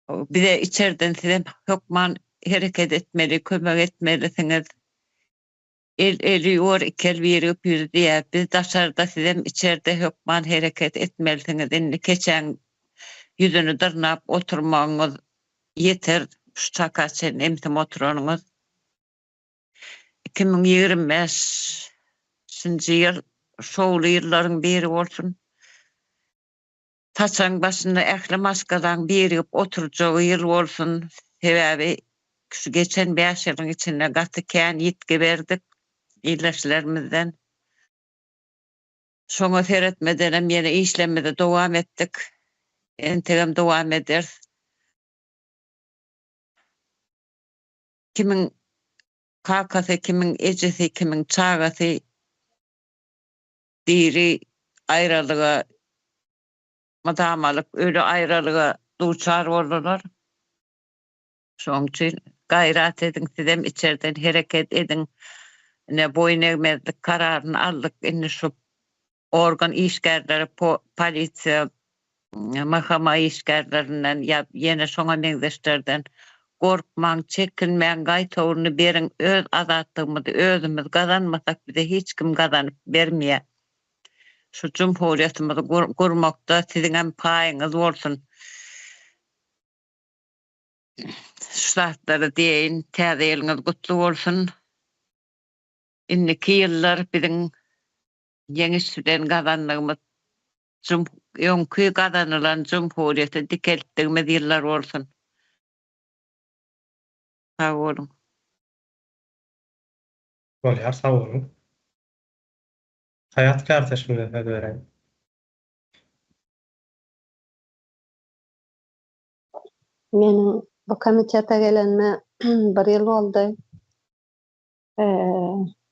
bize içerden sizem hökman hereket etmeli, kömek etmelisiňiz. El eli ýuwar, iki el birigip ýüzi diýýär. Biz daşarda, sizem içerde hökman hereket etmelisiňiz. Indi keçäň ýüzüni dyrnap oturmagyňyz ýeter, şu çaka çenli emsim oturanyňyz. 2025-nji ýyl şowly ýyllaryň biri bolsun. Saçagyň başynda ähli maşgalaň birigip oturjagy ýyl bolsun. Sebäbi şu geçen bäş ýylyň içinde gaty kän ýitgi berdik ildeşlerimizden. Şoňa seretmedenem ýene işlerimizi dowam etdik. Entegem dowam ederis. Kimiň kakasy, kimiň ejesi, kimiň çagasy diri aýralyga, mydamalyk öli aýralyga duçar boldular. Şonuň üçin gaýrat ediň, sizem içerden hereket ediň. Ine, boýun egmezlik kararyny aldyk. Indi şu organ işgärleri, polisiýa, MHM işgärlerinden ýa ýene şoňa meňzeşlerden gorkmaň, çekinmäň, gaýtawulyny beriň, öz azatlygymyzy özümiz gazanmasak bize hiç kim gazanyp bermeýär. Şu jumhuriýetimizi gurmakda siziňem paýyňyz bolsun. Şu zatlary diýeýin, täze ýylyňyz gutly bolsun. Indiki ýyllar biziň ýeňiş bilen gazandygymyz öňki gazanylan jumhuriýeti dikeltdigimiz ýyllar bolsun. Sag boluň. Bolýar sag boluň. Saýat kärdeşimize söz bereýin. Meniň bu komitete gelenime bir ýyl boldy.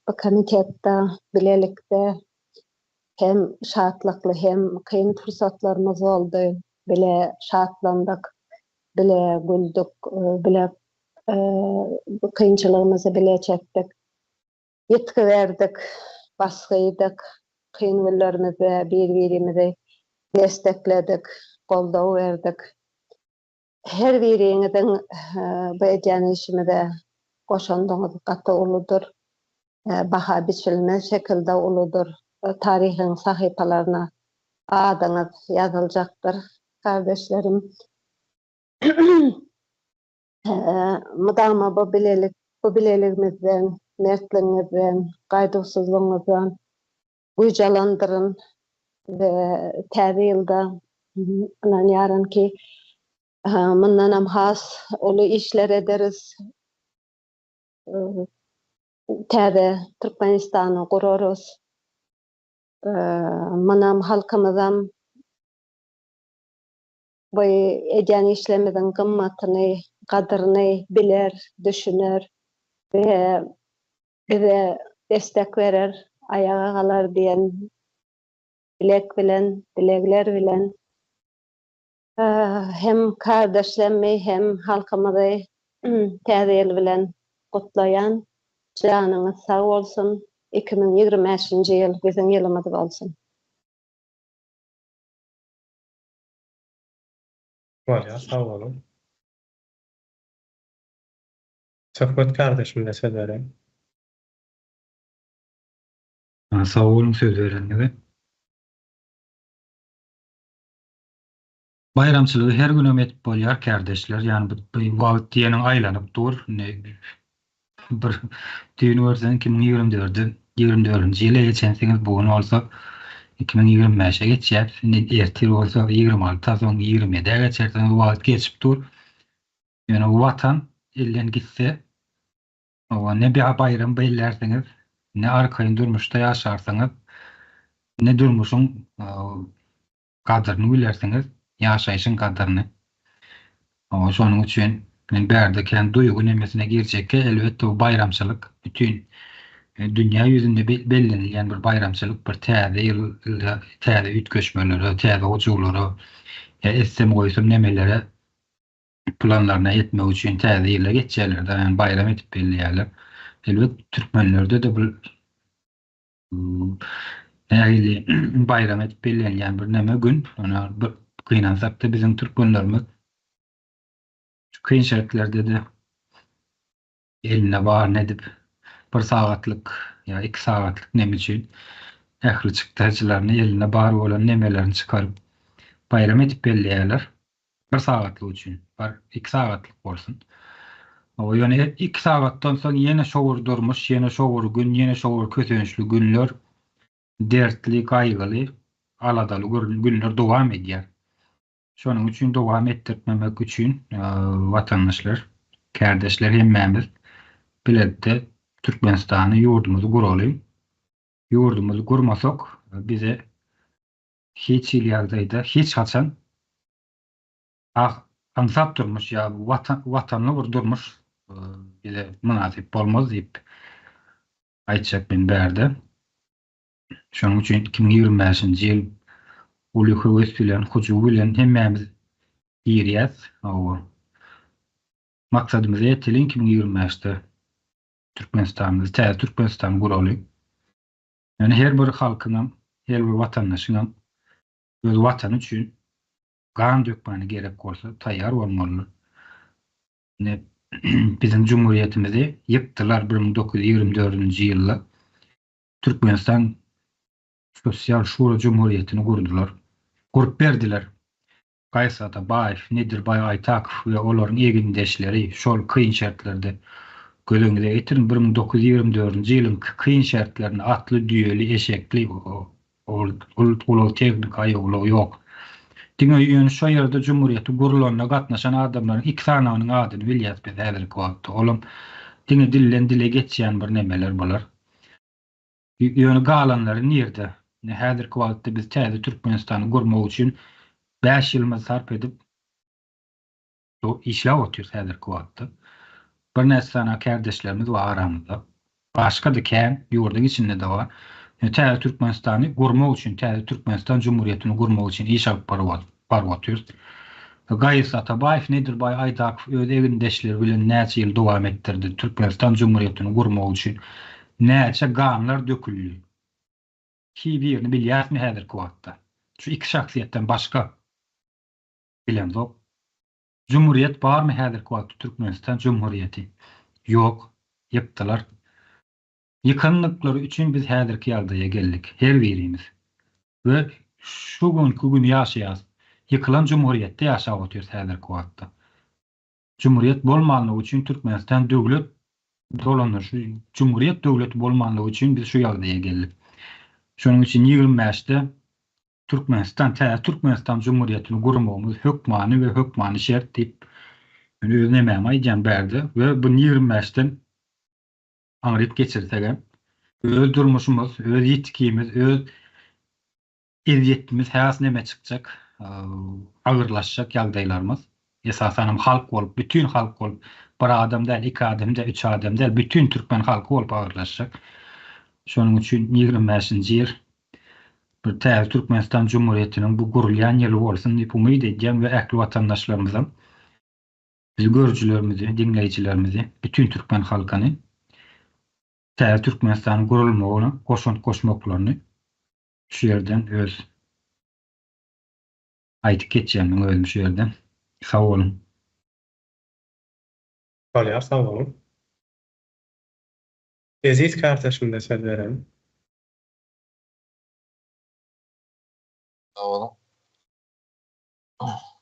Bu komitetde bilelikde hem şatlykly hem kyn pursatlarymyz boldy. Bile şatlandyk, bile güldük, bile kynçylygymyzy bile çekdik. Ýitgi berdik, basgy iýdik, kyn günlerimizde bir-birimizi destekledik, goldaw berdik. Her biriňiziň bu edýän işimize goşandyňyz gaty uludyr. Baha biçilmez şekilde uludyr. Taryhyň sahypalaryna adyňyz ýazyljakdyr, kardeşlerim. Mydama bu bilelik, bu bileligimizden, mertligiňizden, gaýduwsyzlygyňyzdan güýç alandyryn we täze ýylda ynanýaryn ki, mundanam has uly işler ederis. Täze Türkmenistany gurarys. Munam halkymyzam bu edýän işlerimiziň gymmatyny, gadyryny biler, düşüner we bize destek berer, aýaga galar diýen dilek bilen, dilegler bilen hem kardeşlerimi, hem halkymyzy Täze ýyl bilen gutlaýan. Janyňyz sag bolsun, 2025-nji ýyl biziň ýylymyz bolsun! Bolýar sag boluň. Söhbet kardeşimize söz bereýin. Sag boluň söz berenlige. Baýramçylygy her günem edip bolýar kärdeşler ýani bu wagt diýeniň aýlanyp dur indi bir düýn görseň 2024-de 24-nji ýyla geçensiňiz bu gün bolsa 2025-e geçýäs indi ertir bolsa 26-a soň 27-ä geçersiňiz wagt geçip dur ýöne watan elden gitse owa ne baýram bellärsiňiz ne arkaýyn durmuşda ýaşarsyňyz ne durmuşyň Gadyryny bilersiňiz, ýaşaýşyň gadyryny. Hawa, şonuň üçin men bärde kän duýgy nemesine girjekge, elbetde bu baýramçylyk bütin dünýä ýüzünde bellenilýän bir baýramçylyk, bir täze ýyl, täze üýtgeşmelere, täze hyjuwlara, ýa etsem-goýsam nemelere planlaryna ýetmek üçin täze ýyla geçýärler-de, ýagny baýram edip belleýärler. Elbet, türkmenlerde-de bu Nähili baýram edip bellenýän bir neme gün. Ýöne bir gynansakda biziň türkmenlerimiz şu kyn şertlerde-de elinde baryny edip bir sagatlyk ýa iki sagatlyk neme üçin ähli çykdajylaryny elinde bar bolan nemelerini çykaryp baýram edip belleýärler. Bir sagatlyk üçin. Bar, iki sagatlyk bolsun. Hawa, ýöne iki sagatdan soň ýene şo bir durmuş, ýene şo bir gün, ýene şo bir kösençli günler, dertli, gaýgyly, aladaly günler dowam edýär. Şonuň üçin dowam etdirtmemek üçin watandaşlar, kärdeşler hemmämiz bilelikde Türkmenistany, ýurdumyzy guraly. Ýurdumyzy gurmasak, bize Hiç hili ýagdaýda hiç haçan ah aňsat durmuş ýa watan watanly bir durmuş bize mynasyp bolmaz diýip aýtjak men bärde. Şonuň üçin 2025-nji ýyl uly höwes bilen, hyjuw bilen hemmämiz girýäs. Hawa. Maksadymyza ýeteliň 2025-de Türkmenistanymyzy, täze Türkmenistany guraly. Ýöne her bir halkyňam, her bir watandaşyňam öz watany üçin gan dökmäne gerek bolsa taýýar bolmalydyr. Indi biziň jumhuriýetimizi ýykdylar 1924-nji ýylda. Türkmenistan Sosial Şura Jumhuriýetini gurdular. Gurup berdiler. Gaýsy Atabaýew, Nedirbaý Aýtakow we olaryň egindeşleri şol kyn şertlerde, göz öňüňize getiriň, 1924-nji ýylyň kyn şertlerinde atly, düýeli, eşekli, ulag tehnika, aýagulag ýok. Diňe ýöne şo ýerde jumhuriýeti gurlanyna gatnaşan adamlaryň iki sanagynyň adyny bilýäs biz häzirki wagtda. Olam diňe dilden dile geçýän bir nemeler bular. Ýöne galanlary nirde? Ine häzirki wagtda biz täze Türkmenistany gurmak üçin bäş ýylymyzy sarp edip işläp otyrys häzirki wagtda. Birnäçe sany kärdeşlerimiz bar aramyzda. Başga-da kän ýurduň içinde-de bar. Ýöne täze Türkmenistany gurmak üçin, täze Türkmenistan Jumhuriýetini gurmak üçin iş alyp baryp otyrys. Gaýys Atabaýew, Nedirbaý Aýdakow öz egindeşleri bilen näçe ýyl dowam etdirdi Türkmenistan Jumhuriýetini gurmak üçin näçe ganlar döküldi. Hiý birini bilýäsmi häzirki wagtda? Şu iki şahsyýetden başga bilemzok. Jumhuriýet barmy häzirki wagtda Türkmenistan Jumhuriýeti? Ýok. Ýykdylar. Ýykandyklary üçin biz häzirki ýagdaýa geldik. Her birimiz. We şu günki güni ýaşaýas. Ýykylan Jumhuriýetde ýaşap otyrys häzirki wagtda. Jumhuriýet bolmanlygy üçin Türkmenistan döwlet dolandyryşy Jumhuriýet döwleti bolmanlygy üçin biz şu ýagdaýa geldik. Şonuň üçin 25-de Türkmenistan, täze Türkmenistan Jumhuriýetini gurmagymyz hökmany we hökmany şert diýip, men öz nemämi aýdýan bärde we bu 25-den aňryk geçirsegem, öz durmuşymyz, öz ýetikimiz, öz ezýetimiz has neme çykjak, agyrlaşjak ýagdaýlarymyz. Esasanam halk bolup, bütin halk bolup, bir adam däl, iki adam däl, üç adam däl, bütin türkmen halky bolup agyrlaşjak. Şonuň üçin 25-nji ýyl bir täze Türkmenistan Jumhuriýetiniň bu gurulýan ýyly bolsun diýip umyt edýän we ähli watandaşlarymyzam bizi görüjilerimizi, diňleýjilerimizi, bütin türkmen halkyny täze Türkmenistanyň gurulmagyna goşant goşmaklaryny şu ýerden öz aýdyp geçýän men özüm şu ýerden. Sag boluň. Bolýar sag boluň. Eziz kärdeşimize söz berelim. Sag boluň.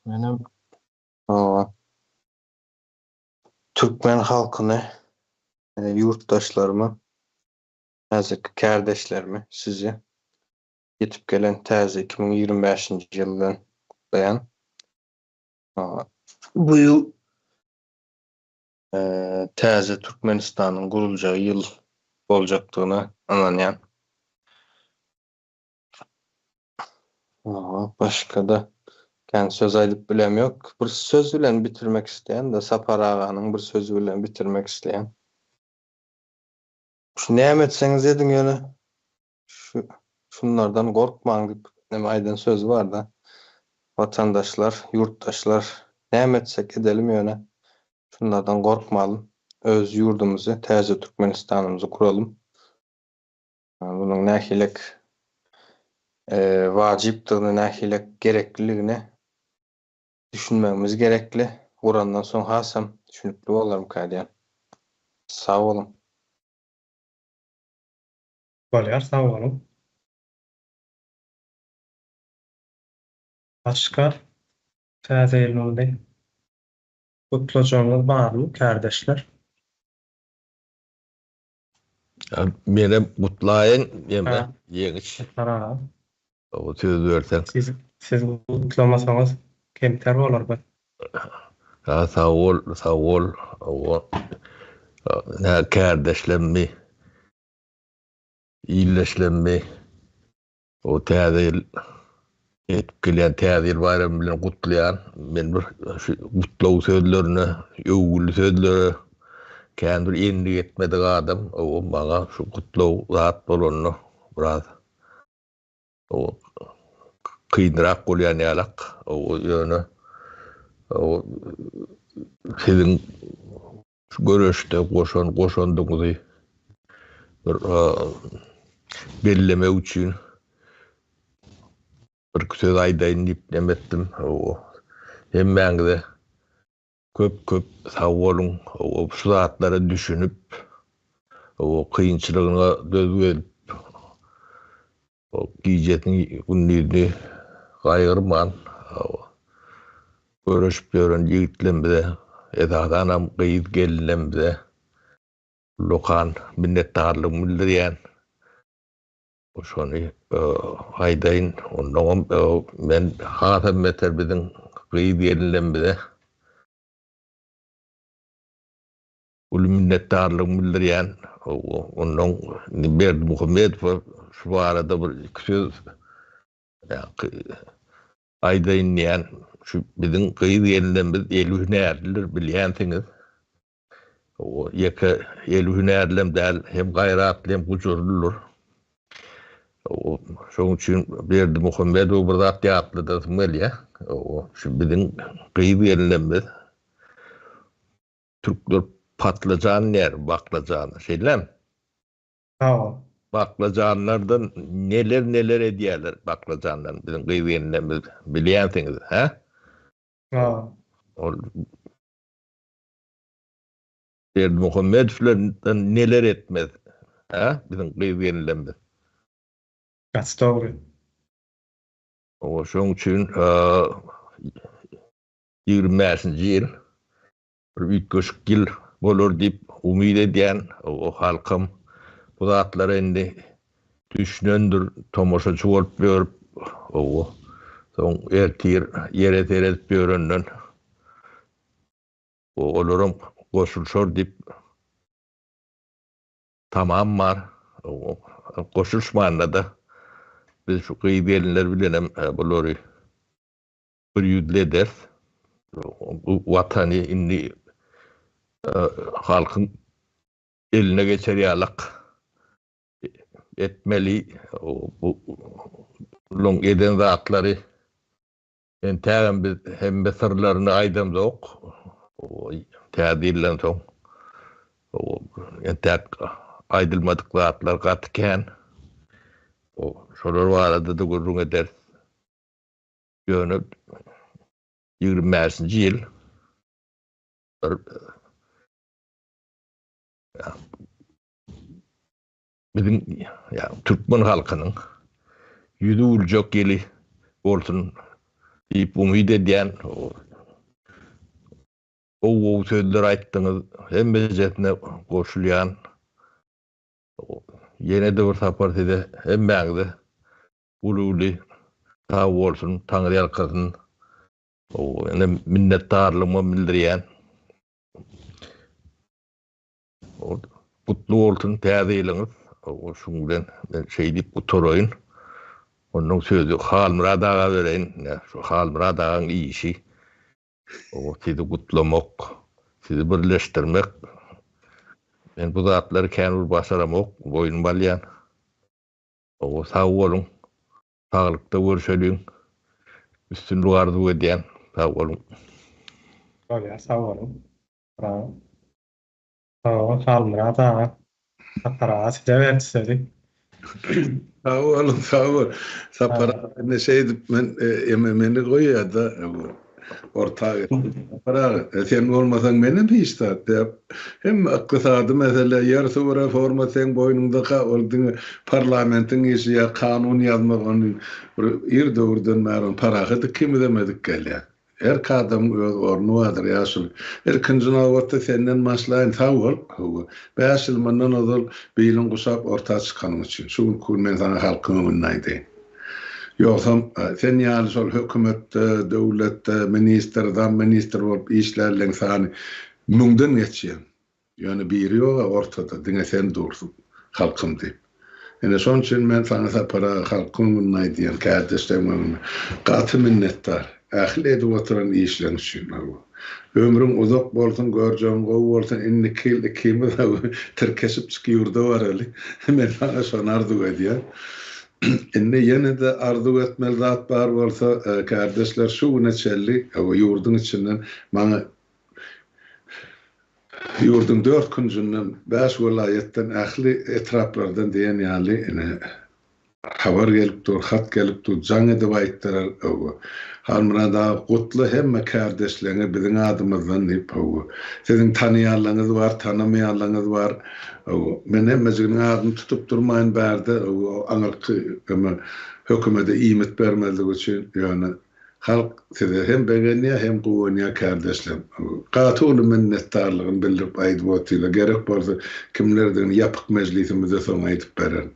Menem hawa türkmen halkyny, ýurtdaşlarymy, häzirki kärdeşlerimi, sizi ýetip gelen täze 2025-nji ýyl bilen gutlaýan. Bu ýyl täze Türkmenistanyň guruljagy ýyl boljakdygyna ynanýan. Başga-da kän söz aýdyp bilem ýok. Bir söz bilen bitirmek isleýän-de, Sapar aganyň bir sözi bilen bitirmek isleýän. Şu näme etseňiz ediň ýöne şu şunlardan gorkmaň diýip neme aýdan sözi barda. Watandaşlar, ýurtdaşlar näme etsek edelim ýöne şunlardan gorkmalym. Öz ýurdumyzy, täze Türkmenistanymyzy guralym. Munuň nähilek wajypdygyny, nähilek gerekliligine düşünmegimiz gerekli. Gurandan soň hasam düşünikli bolarmyka diýýän. Sag boluň. Bolýar sag boluň. Başga täze ýyl boldy. Gutlajagyňyz barmy kärdeşler? Menem gutlaýyn ýeme Ýeňiş. Sapar aga. O söz berseň. Siz siz gutlamasaňyz kemter bolar bu. Ha sag bol, sag bol. Hawa. Nä kärdeşlemmi? Ildeşlemmi? O täze ýyl ýetip gelýän täze ýyl baýramy bilen gutlaýan. Men bir şu gutlag sözlerine, öwgüli sözlere kän bir endik etmedik adam. O maňa şu gutlag zat bolanda biraz o kynrak bolýan ýalak. O ýöne o siziň Şu göreşde goşan goşandyňyzy bir bellemek üçin birki söz aýdaýyn diýip neme etdim. Hemmäňize köp köp sag boluň. Şu zatlara düşünip, kynçylygyna döz gelip, Gijesini gündizini gaýgyrman göreşip ýören ýigitlerimize, esasanam gyz-gelinlerimize ullakan minnetdarlygymy bildirýän. Şony aýdaýyn. Onnoňam men hasam beter biziň gyz-gelinlerimize Uly minnetdarlygymy bildirýän. Onnoň indi Berdimuhamedowa şu barada bir iki söz aýdaýyn diýýän. Şu biziň gyz-gelinlerimiz eli hünärlidir bilýänsiňiz. Ýeke eli hünärlem däl, hem gaýratly hem gujurlydyr. Şonuň üçin Berdimuhamedowy bir zat ýatladasym gelýär. Şu biziň gyz gelinlerimiz türkler patlyjan diýer, baklajana. Şeýlemi? Hawa. Baklajanlardan neler-neler edýärler baklajandan biziň gyz gelinlerimiz bilýänsiňiz, hä? Hawa. Ol Berdimuhamedowlardan neler etmez, hä, biziň gyz gelinlerimiz. Gaty dogry. Owa, şoň üçin 25-nji ýyl bir üýtgeşik ýyl bolar diýip umyt edýän. O halkam bu zatlara indi düşünendir, tomaşaçy bolup ýörüp, owa, soň ertir ýere seredip ýörenden Olaram goşulyşar diýip tamam bar. Goşulyşmanda-da biz şu gyz-gelinler bilenem bulary bir ýüzli ederis. Bu Watany indi halkyň eline geçer ýalak etmeli. Bu bularyň eden zatlary Entägem biz hemme syrlaryny aýdamzok. Täze ýyldan soň entäk aýdylmadyk zatlar gaty kän. Şolar barada-da gürrüň ederis. Ýöne 25-nji ýyl bir Biziň ýagny türkmen halkynyň ýüzi güljek ýyly bolsun diýip umyt edýän. Gowy gowy sözler aýtdyňyz hemmejesine goşulýan. Ýene-de bir sapar size hemmäňize uly uly sag bolsun taňryýalkasyn. Ýene minnetdarlygymam bildirýän. Gutly bolsun täze ýylyňyz. Şuň bilen men şeý diýip gutaraýyn. Ondan sözi Halmyrat aga bereýin. Şu Halmyrat agaň işi sizi gutlamak, sizi birleşdirmek. Men bu zatlary kän bir başaramok, boýnuma alýan. Sag boluň. Saglykda görşeliň. Üstünlik arzuw edýän. Sag boluň. Bolýar, sag boluň. Bravo. Sag boluň Halmyrat aga. Sapar aga size berdi sözi. Sag boluň, sag bol. Sapar aga indi şeýdip men eme meni goýýar-da orta Sapar aga sen bolmasaň menem hiç zat diýip. Hemme ykdysady mesele, ýer-suw reforma seň boýnuňdaka ol diňe parlamentiň işi ýa kanun ýazmak ony bir ir döwürden bäri ony parahat ikimizem edip gelýäs. Her adamyň öz orny bardyr, ýaşuly. Ilkinji nobatda senden başlaýyn, sag bol, hawa. Bäş ýyl mundan ozal biliň guşap orta çykanyň üçin. Şu günki gün men saňa halkyň öňünde aýdaýyn. Ýogsam, sen ýaly şol hökümetde, döwletde ministr, zamministr bolup işlänleň sany müňden geçýär. Ýöne biri ýog-a ortada, diňe sen dursuň, halkym diýip. Ine, şonuň üçin men saňa Sapar aga halkyň öňünde aýdýan, kärdeşleriň öňünde, gaty minnetdar, ähli edip oturan işleň üçin, hawa. Ömrüň uzak bolsun, görjegiň gowy bolsun, indiki ýyl ikimiz hawa, tirkeşipjik ýurda baraly. Men saňa şony arzuw edýän. Indi ýene-de arzuw etmeli zat bar bolsa, kärdeşler, şu güne çenli, hawa, ýurduň içinden maňa Ýurduň dört künjünden, bäş welaýatdan, ähli etraplardan diýen ýaly ine habar gelip dur, hat gelip dur, jaň edip aýtdylar, hawa, Halmyrat aga gutla hemme kärdeşleriňe biziň adymyzdan diýip, hawa, siziň tanaýanlaryňyz bar, tanamaýanlaryňyz bar, hawa, men hemmejiginiň adyny tutup durmaýyn bärde, hawa, aňyrky hökümede iýmit bermezlik üçin, ýöne Halk size hem begenýär hem guwanýar kärdeşlerim. Gaty uly minnetdarlygyny bildirip aýdyp otyrlar. Gerek bolsa kimlerdigini ýapyk mejlisimizde soň aýdyp bererin.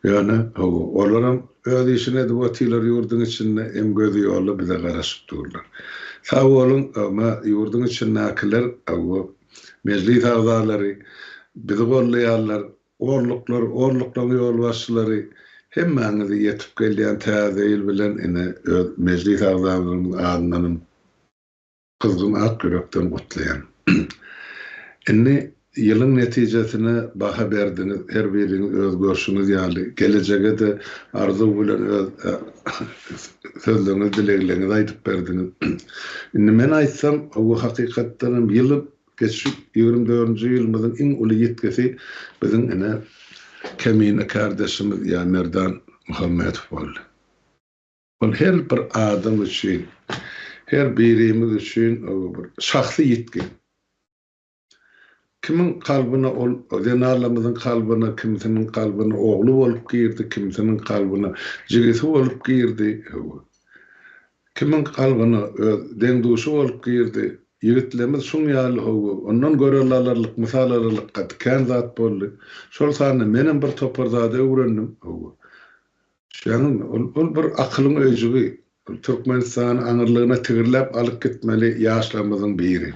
Ýöne, hawa, olaram öz işini edip otyrlar ýurduň içinde, hem gözi ýolda bize garaşyp durlar. Sag boluň, ma ýurduň içindäkiler, hawa, mejlis agzalary bizi goldaýarlar, Orluklar, orluklaryň ýolbaşçylary, hemmäňizi ýetip gelýän Täze ýyl bilen ine öz mejlis agzalarymyň adyndanam gyzgyn ak ýürekden gutlaýan. Indi. ýylyň netijesine baha berdiňiz, her biriňiz öz görşüňiz ýaly, gelejege-de arzuw bilen öz sözleriňizi, dilegleriňizi aýdyp berdiňiz. Indi men aýtsam, hawa, hakykatdan hem ýyly geçip, 24-nji ýylymyzyň iň uly ýitgisi biziň ine, Kemine kärdeşimiz ýa Merdan Muhammedow boldy. Ol her bir adam üçin, her birimiz üçin bir şahsy ýitgi. Kimiň kalbyna ol zenanlarymyzyň kalbyna, kimisiniň kalbyna ogly bolup girdi, kimisiniň kalbyna jigisi bolup girdi, kimiň kalbyna öz deň-duşy bolup girdi. Ýigitlerimiz şuň ýaly hawa, ondan görelde alarlyk, mysal alarlyk gaty kän zat boldy. Şol sanda menem bir topar zady öwrendim, hawa. Düşýäňizmi? Ol, ol bir akylyň öýjügi. Ol Türkmenistany aňyrlygyna tigirläp alyp gitmeli ýaşlarymyzyň biri.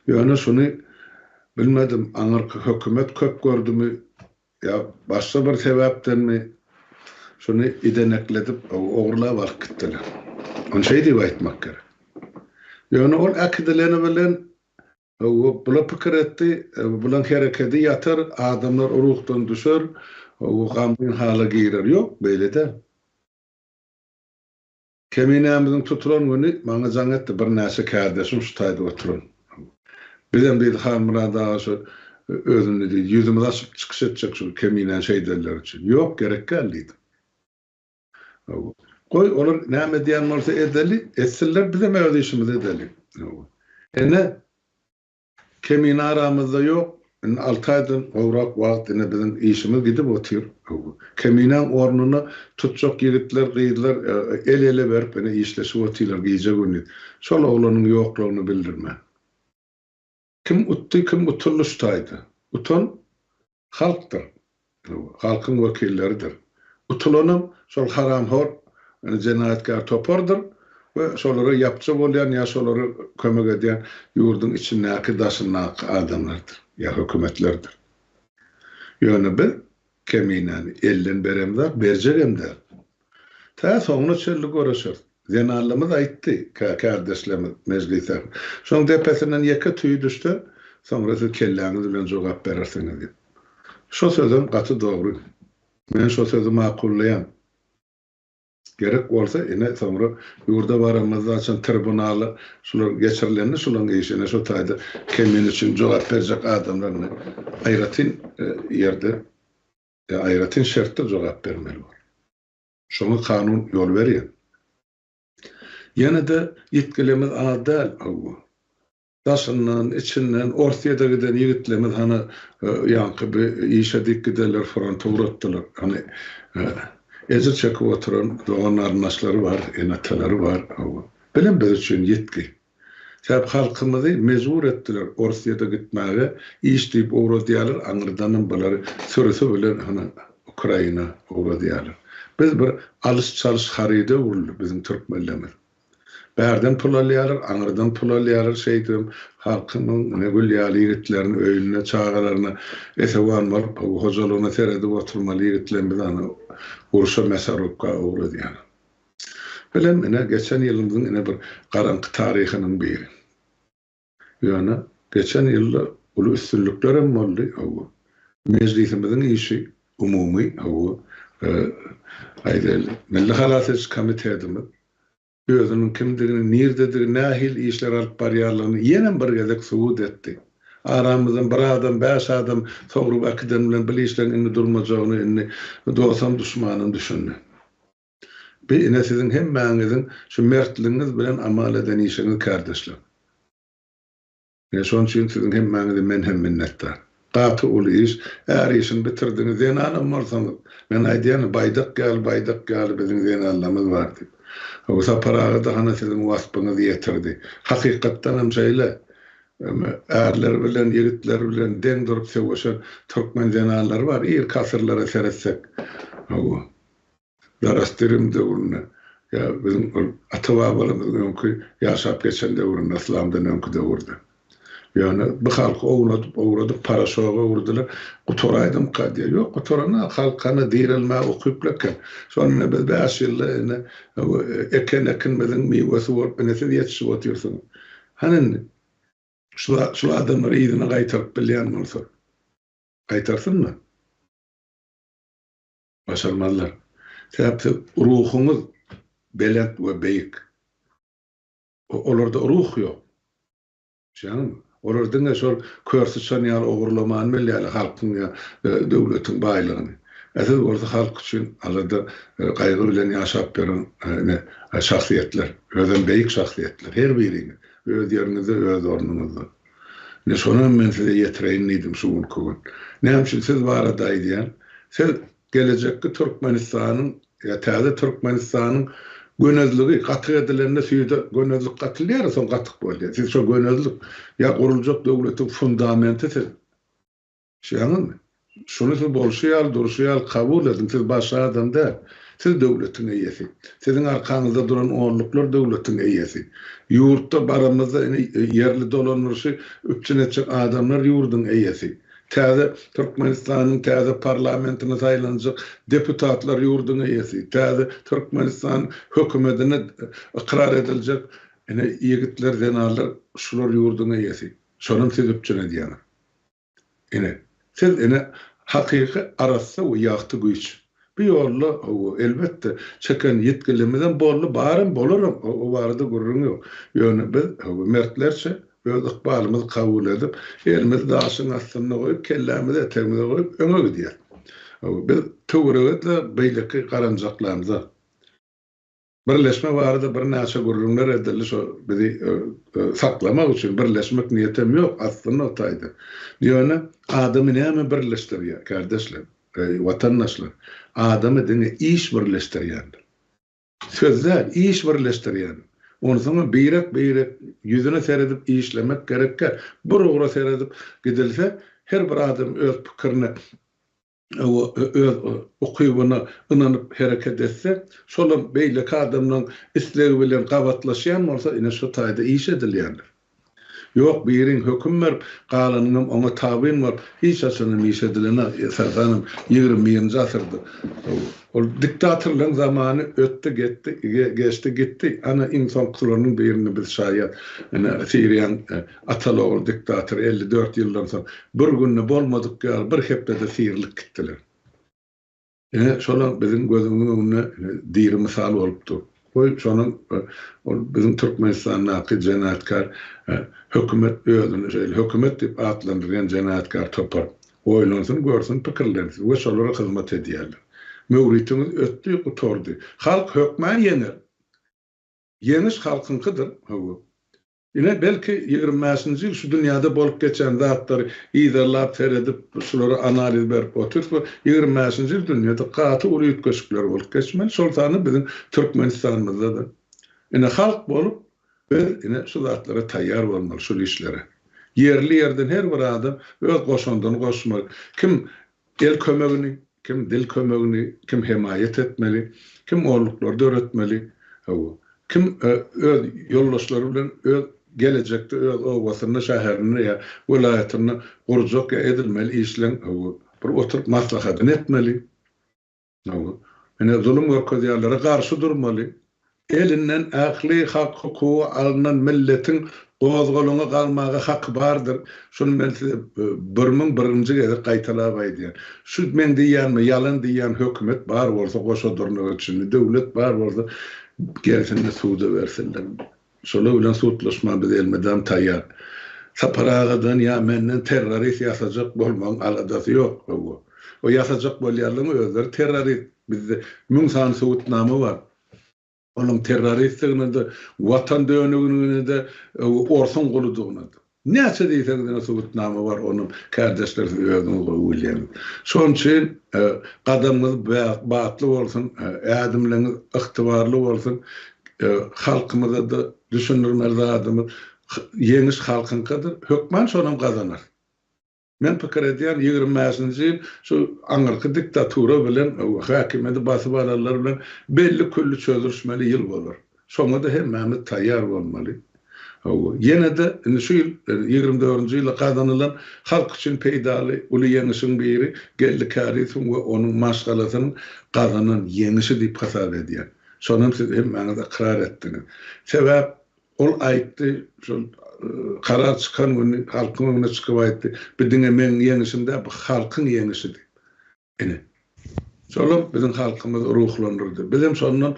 Ýöne şuny bilmedim, aňyrky hökümet köp gördümi ýa başga bir sebäpdenmi, şuny idenekledip, ogurlap alyp gitdiler. Ony şeý diýip aýtmak gerek. Ýöne ol äkidileni bilen Hawa, bula pikir etdi, bulaň herekedi ýatar, adamlar ruhdan düşer, hawa, gamgyn hala girer. Ýok, beýle däl. Keminämiziň tutulan güni maňa jaň etdi birnäçe kärdeşim şu taýda oturan. Bizem diýdi, Halmyrat aga şu özüni diýdi, ýüzümizi açyp çykyş etjek şu Keminäni şeýdenleri üçin. Ýok, gerek däl diýdim. Hawa. Goý, olar näme edýän bolsa edeli, etsinler, bizem öz işimizi edeli. Hawa. Ine, Kemine aramyzda ýok, indi alty aýdan gowrak wagt ine biziň işimiz gidip otyr. Hawa. Keminäň ornuny tutjak ýigitler, gyzlar el-ele berip ine işleşip otyrlar gije-gündiz. Şol oglanyň ýoklugyny bildirmän. Kim utdy, kim utuldy şu taýda? Utan halkdyr. Halkyň wekilleridir. Utulanam şol haramhor jenaýatkär topardyr we şolara ýapja bolýan ýa şolara kömek edýän ýurduň içindäki, daşyndaky adamlardyr ýa hökümetlerdir. Ýöne biz Keminäni elden beremzok, berjegem däl. Tä soňuna çenli göreşeris. Zenanlarymyz aýtdy, kärdeşlerimiz mejlisde. Şoň depesinden ýeke tüý düşse, soňra siz kelläňiz bilen jogap berersiňiz diýip. Şo sözem gaty dogry. Men şo sözi makullaýan. Gerek bolsa, ine, soňra ýurda baranymyzda haçan tribunala şular geçirilende şularyň işi, ine, şo taýda Kemine üçin jogap berjek adamlar ine, aýratyn ýerde aýratyn şertde jogap bermeli bolar. Şoňa kanun ýol berýär. Ýene-de ýitgilerimiz az däl, hawa. Daşyndan, içinden Orsýete giden ýigitlerimiz hany ýaňky bir işe diýip gidenler fronta ugratdylar. Hany ejir çekip oturan dogan-garyndaşlary bar, ene-atalary bar, hawa. Bilem biz üçin ýitgi. Sebäp halkymyzy mejbur etdiler Orsýede gitmäge, iş diýip ugradýarlar, aňyrdanam bulary sürüsi bilen hany Ukraina ugradýarlar. Biz bir alyş-çalyş haryda öwrüldi biziň türkmenlerimiz. Bärden pul alýarlar, aňyrdan pul alýarlar, şeýdibem halkymyň ine gül ýaly ýigitlerini öýünde çagalaryna esewan bolup hojalygyna seredip oturmaly ýigitlerimizi hany urşa mesarubka ugradýarlar. Bilen ine geçen ýylymyzyň ine bir garaňky taryhynyň biri. Ýöne geçen ýylda uly üstünlikler hem boldy, hawa. Mejlisimiziň işi umumy, hawa, aýdaýly, Milli halas ediş komitetimiz özüniň kimdigini, nirdedigini, nähili işler alyp barýanlygyny ýenem bir gezek subut etdi. Aramyzdan bir adam, bäş adam sogrup äkiden bilen bil işleň indi durmajagyny indi dostam, duşmanam düşündi. Bi ine siziň hemmäňiziň şu mertligiňiz bilen amal eden işiňiz kärdeşler. Ine şonuň üçin siziň hemmäňize men hem minnetdar. Gaty uly iş, är işini bitirdiňiz, zenanam bolsaňyz. Men aýdýan baýdak ýaly baýdak ýaly biziň zenanlarymyz bar diýip. Hawa Sapar aga-da hana siziň waspyňyzy ýetirdi. Hakykatdan hem şeýle. Ärler bilen, ýigitler bilen deň durup söweşen türkmen zenanlary bar, irki asyrlara seretsek. Hawa. Zoroastrizm döwründe, ýa biziň ol ata-babalarymyzyň öňki ýaşap geçen döwründe, yslamdan öňki döwürde. Ýöne bu halky ownadyp, owradyp, paraşoga öwürdiler. Gutaraýdymyka diýýär. Ýok, gutaranok. Halk hany direlmäge ukyply eken. Şony ine biz bäş ýylda ine eken ekinimiziň miwesi bolup ine siz ýetişip otyrsyňyz. Hany indi? Şu şu adamlary yzyna gaýtaryp bilýän bolsa, gaýtarsynmy? Başarmazlar. Sebäp siz ruhuňyz belent we beýik. Olarda ruh ýok. Düşýäňizmi? Olar diňe şol kör syçan ýaly ogurlamany bilýärler halkyň ýa döwletiň baýlygyny. Ä siz bolsa halk üçin alada, gaýgy bilen ýaşap ýören ine şahsyýetler. Özem beýik şahsyýetler. Her biriňiz öz ýeriňizde, öz ornuňyzda. Ine şonam men size ýetireýin diýdim şu günki gün. Näme üçin siz barada aýdýan? Siz Gelejekki Türkmenistanyň ýa täze Türkmenistanyň gönezligi gatyk edilende süýde gönezlik gatylýar soň gatyk bolýar. Siz şo gönezlik ýa guruljak döwletiň fundamenti siz. Düşýäňizmi? Şuny siz bolşy ýaly durşy ýaly kabul ediň. Siz başga adam däl. Siz döwletiň eýesi. Siziň arkaňyzda duran onluklar döwletiň eýesi. Ýurtda baramyzda ine ýerli dolandyryşy üpjün etjek adamlar ýurduň eýesi. Täze Türkmenistanyň täze parlamentine saýlanjak deputatlar ýurduň eýesi, täze Türkmenistan hökümetine ykrar ediljek ine ýigitler, zenanlar şular ýurduň eýesi. Şonam siz üpjün edýäňiz. Ine, siz ine hakyky arassa we ýagty güýç. Bu ýolda, hawa, elbetde, çeken ýitgilimizem boldy, baram, bolaram, o barada gürrüň ýok. Ýöne biz, hawa, mertlerçe öz ykbalymyzy kabul edip, elimizi daşyň astynda goýup, kellämizi etegimize goýup, öňe gidýäs. Hawa, biz töwerege-de, beýleki garanjaklarymyza. Birleşme barada birnäçe gürrüňler edildi, şo bizi saklamak üçin birleşmek niýetem ýok aslynda o taýda. Ýöne adamy näme birleşdirýär, kärdeşler, watandaşlar? Adamy diňe iş birleşdirýändir. Söz däl, iş birleşdirýändir. Onsoňam birek-birek ýüzüne seredip işlemek gerekkä, bir ugra seredip gidilse, her bir adam öz pikirine öz ukybyna ynanyp hereket etse, şolam beýleki adamlaň islegi bilen gabatlaşýan bolsa, ine şo taýda iş edilýändir. Ýok, biriň höküm berip, galanyňam oňa tabyn bolup, hiç haçanam iş edilenok, esasanam 21-nji asyrda. Ol diktatorlaryň zamany ötdi, getdi, geçdi, gitdi. Ana, iň soňkularynyň birine biz şaýat. Ine, Siriýaň Ataly-ogul diktator 54 ýyldan soň bir günde bolmadyk ýaly bir hepdede syrylyp gitdiler. Ine, şolam biziň gözümiziň öňünde diri mysal bolup dur. Goý, şonuň ol biziň Türkmenistandaky jenaýatkär hökümet özüni şeýle hökümet diýip atlandyrýan jenaýatkär topar oýlansyn, görsün, pikirlensin we şolara hyzmat edýärler. Möwritiňiz ötdi, gutardy. Halk hökmän ýeňer. Ýeňiş halkyňkydyr. Hawa. Ine, belki, 25-nji ýyl şu dünýäde bolup geçen zatlary yzarlap, seredip, şulara analiz berip otyrys we 25-nji ýyl dünýäde gaty uly üýtgeşikler bolup geçmeli, şol sanda biziň Türkmenistanymyzda-da. Ine, halk bolup, biz, ine, şu zatlara taýýar bolmaly, şul işlere. Ýerli-ýerden her bir adam öz goşandyny goşmaly. Kim El kömegini, kim dil kömegini, kim hemaýat etmeli, kim orluklary döretmeli, hawa, kim öz ýoldaşlary bilen öz gelejekde öz obasynda, şäherinde ýa welaýatynda gurjak ýa edilmeli işleň, hawa, bir oturyp maslahatyny etmeli. Hawa, ine zulum görkezýänlere garşy durmaly. Elinden ähli hak-hukugy alnan milletiň gozgalaňa galmaga haky bardyr. Şuny men size 1001-nji gezek gaýtalap aýdýan. Şu meň diýýänime ýalan diýýän hökümet bar bolsa goşa dyrnak içinde, döwlet bar bolsa gelsin-de suda bersinler. Şolar bilen sudlaşmaga biz elmydam taýýar. Sapar agadan ýa menden terrorist ýasajak bolmagyň aladasy ýok. Hawa. O ýasajak bolýanlaryň özleri terrorist. Bizde müň sany subutnama bar. Onuň terroristdigine-de, watan dönüginine-de, orsuň guludygyna-da. Näçe diýseňiz ine subutnama bar, ony kärdeşler siz özüňiz gowy bilýäňiz. Şonuň üçin gadamyňyz batly bolsun, ädimleriňiz ygtybarly bolsun. Halkymyza-da düşündirmeli zadymyz, ýeňiş halkyňkydyr, hökman şonam gazanar. Men pikir edýän, 25-nji ýyl şu aňyrky diktatura bilen, häkimiýeti basyp alanlar bilen belli-külli çözülişmeli ýyl bolar. Şoňa-da hemmämiz taýýar bolmaly. Hawa, ýene-de indi şu ýyl, 24-nji ýylda gazanylan halk üçin peýdaly uly ýeňişiň biri Geldi Kärizowyň we onuň maşgalasynyň gazanan ýeňişi diýip hasap edýän. Şonam siz hemmäňiz ykrar etdiňiz. Sebäp Ol aýtdy, şol karar çykan güni halkyň öňüne çykyp aýtdy, Bu diňe meň ýeňişim däl, bu halkyň ýeňişi diýip. Ine, şolam biziň halkymyzy ruhlandyrdy. Bizem şondan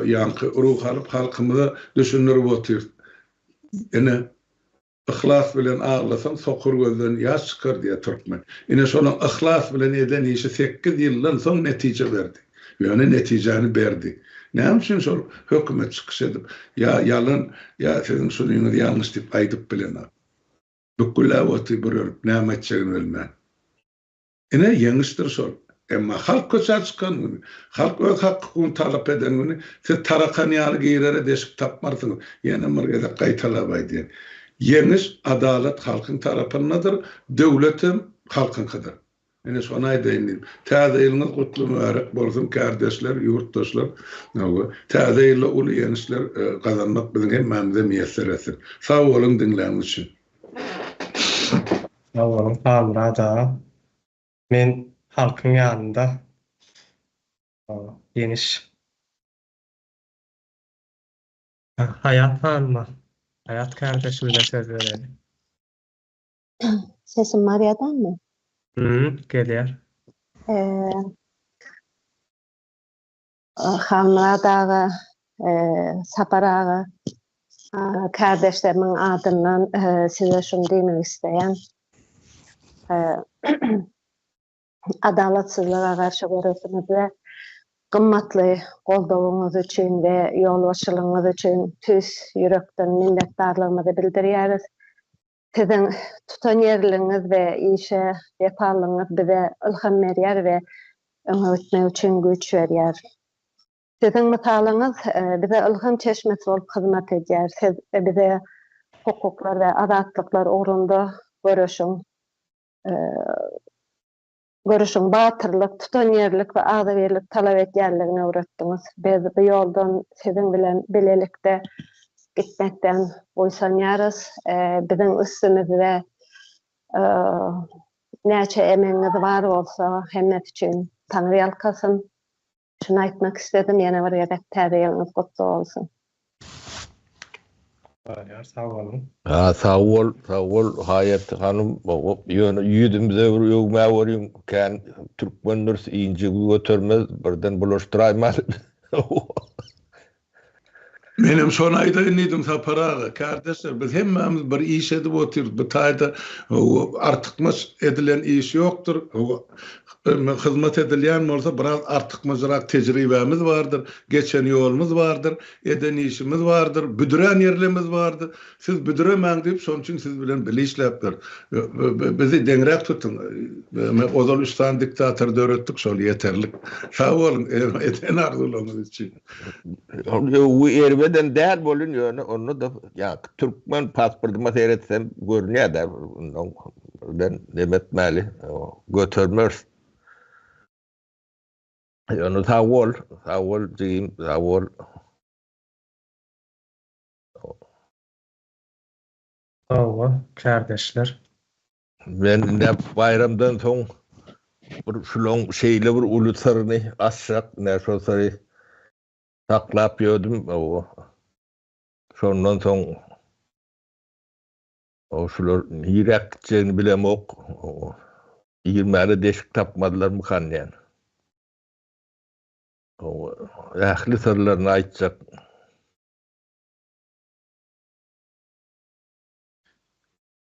ýaňky ruh alyp, halkymyza düşündirip otyrys. Ine, yhlas bilen aglasaň, sokur gözden ýaş çykar diýýär türkmen. Ine, şolaň yhlas bilen eden işi sekiz ýyldan soň netije berdi. Ýöne netijäni berdi. Näme üçin şol hökümet çykyş edip, ýa ýalan, ýa siziň şunyňyz ýalňyş diýip aýdyp bilenok. Bükgüläp otyr bürelip, näme aýtjagyny bilmän. Ine, ýeňişdir şol. Emma halk köçä çykan güni, halk öz hak-hukugyny talap eden güni siz tarakan ýaly girere deşik tapmarsyňyz. Ýene bir gezek gaýtalap aýdýan. Ýeňiş, adalat halkyň tarapyndadyr, döwletem halkyňkydyr. Ine, şony aýdaýyn diýdim. Täze ýylyňyz gutly mübärek bolsun, kärdeşler, ýurtdaşlar. Hawa, täze ýylda uly ýeňişler gazanmak biziň hemmämize miýesser etsin. Sag boluň diňläniňiz üçin. Sag boluň Halmyrat aga. Men halkyň ýanynda. Ýeňiş. Haýat hanyma, Haýat kärdeşimize söz bereli. Sesim barýadanmy? Hü, gelýär. Halmyrat aga, Sapar aga, kärdeşlerimiň adyndan size şuny diýmek isleýän. Adalatsyzlyga garşy göreşiňizde gymmatly goldawyňyz üçin we ýolbaşçylygyňyz üçin tüýs ýürekden minnetdarlygymyzy bildirýäris. Siziň tutanýerliligiňiz we işe wepalylygyňyz bize ylham berýär we öňe gitmek üçin güýç berýär. Siziň mysalyňyz bize ylham çeşmesi bolup hyzmat edýär. Siz bize hukuklar we azatlyklar ugrunda göreşiň Göreşiň batyrlyk, tutanýerlilik we agzybirlik talap edýänligini öwretdiňiz. Biz bu ýoldan siziň bilen bilelikde gitmekden buýsanýarys. Biziň üstümizde näçe emegiňiz bar bolsa, hemmesi üçin Taňry ýalkasyn. Şuny aýtmak isledim, ýene bir gezek täze ýylyňyz gutly bolsun. Bolýar, sag boluň. Ha sag bol, sag bol Haýat hanym, ýöne ýüzümize bir öwmä görüň, kän türkmendiris, injigi götermez, birden bulaşdyraýmaly. Menem şony aýdaýyn diýdim Sapar aga. Kärdeşler biz hemmämiz bir iş edip otyrys. Bu taýda artykmaç edilen iş ýokdur. Hyzmat edilýän bolsa biraz artykmajrak tejribämiz bardyr, geçen ýolumyz bardyr, eden işimiz bardyr, büdürän ýerlerimiz bardyr. Siz büdüremäň diýip şonuň üçin siz bilen bile işläpdir. Bizi deňräk tutuň. Ozal üç sany diktator döretdik şol ýeterlik. Sag boluň eden arzuwlaryňyz üçin. Öwgi erbeden däl bolun ýöne onda-da ýa türkmen pasportyma seretsem görünýär-dä ondan birden neme etmäli götermeris. Ýöne sag bol, sag bol jigim, sag bol. Hawa, kärdeşler. Men indi baýramdan soň bir şulaň şeýle bir uly syryny açjak, ine şol syry saklap ýördüm, hawa. Şondan soň o şular niräk gitjegini bilemok. Girmäne deşik tapmazlarmykan diýen. Hawa, ähli syrlaryny aýtjak.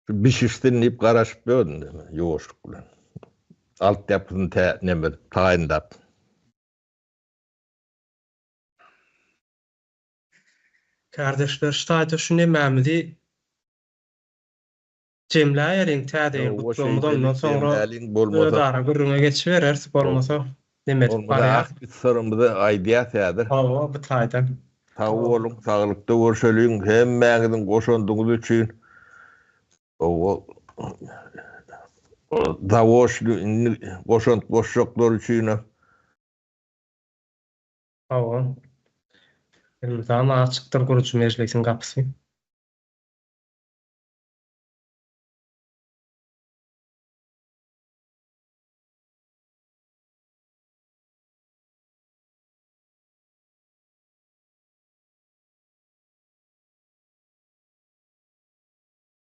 Şu bişişsin diýip garaşyp ýördüm ýuwaşlyk bilen. Alt ýapysyny tä neme edip taýynlap. Kärdeşler şu taýda şu nemämizi jemläýeliň täze ýyl gutlagymyzy ondan soňra özara gürrüňe geçibereris bolmasa neme edip barýar. Syrymyzy aýdýas häzir. Hawa bu taýdan. Sag boluň saglykda görşeliň hemmäňiziň goşandyňyz üçin owo zawoçny indi goşant goşjaklar üçinem. Hawa. Elmydama açykdyr gurujy mejlisiň gapysy.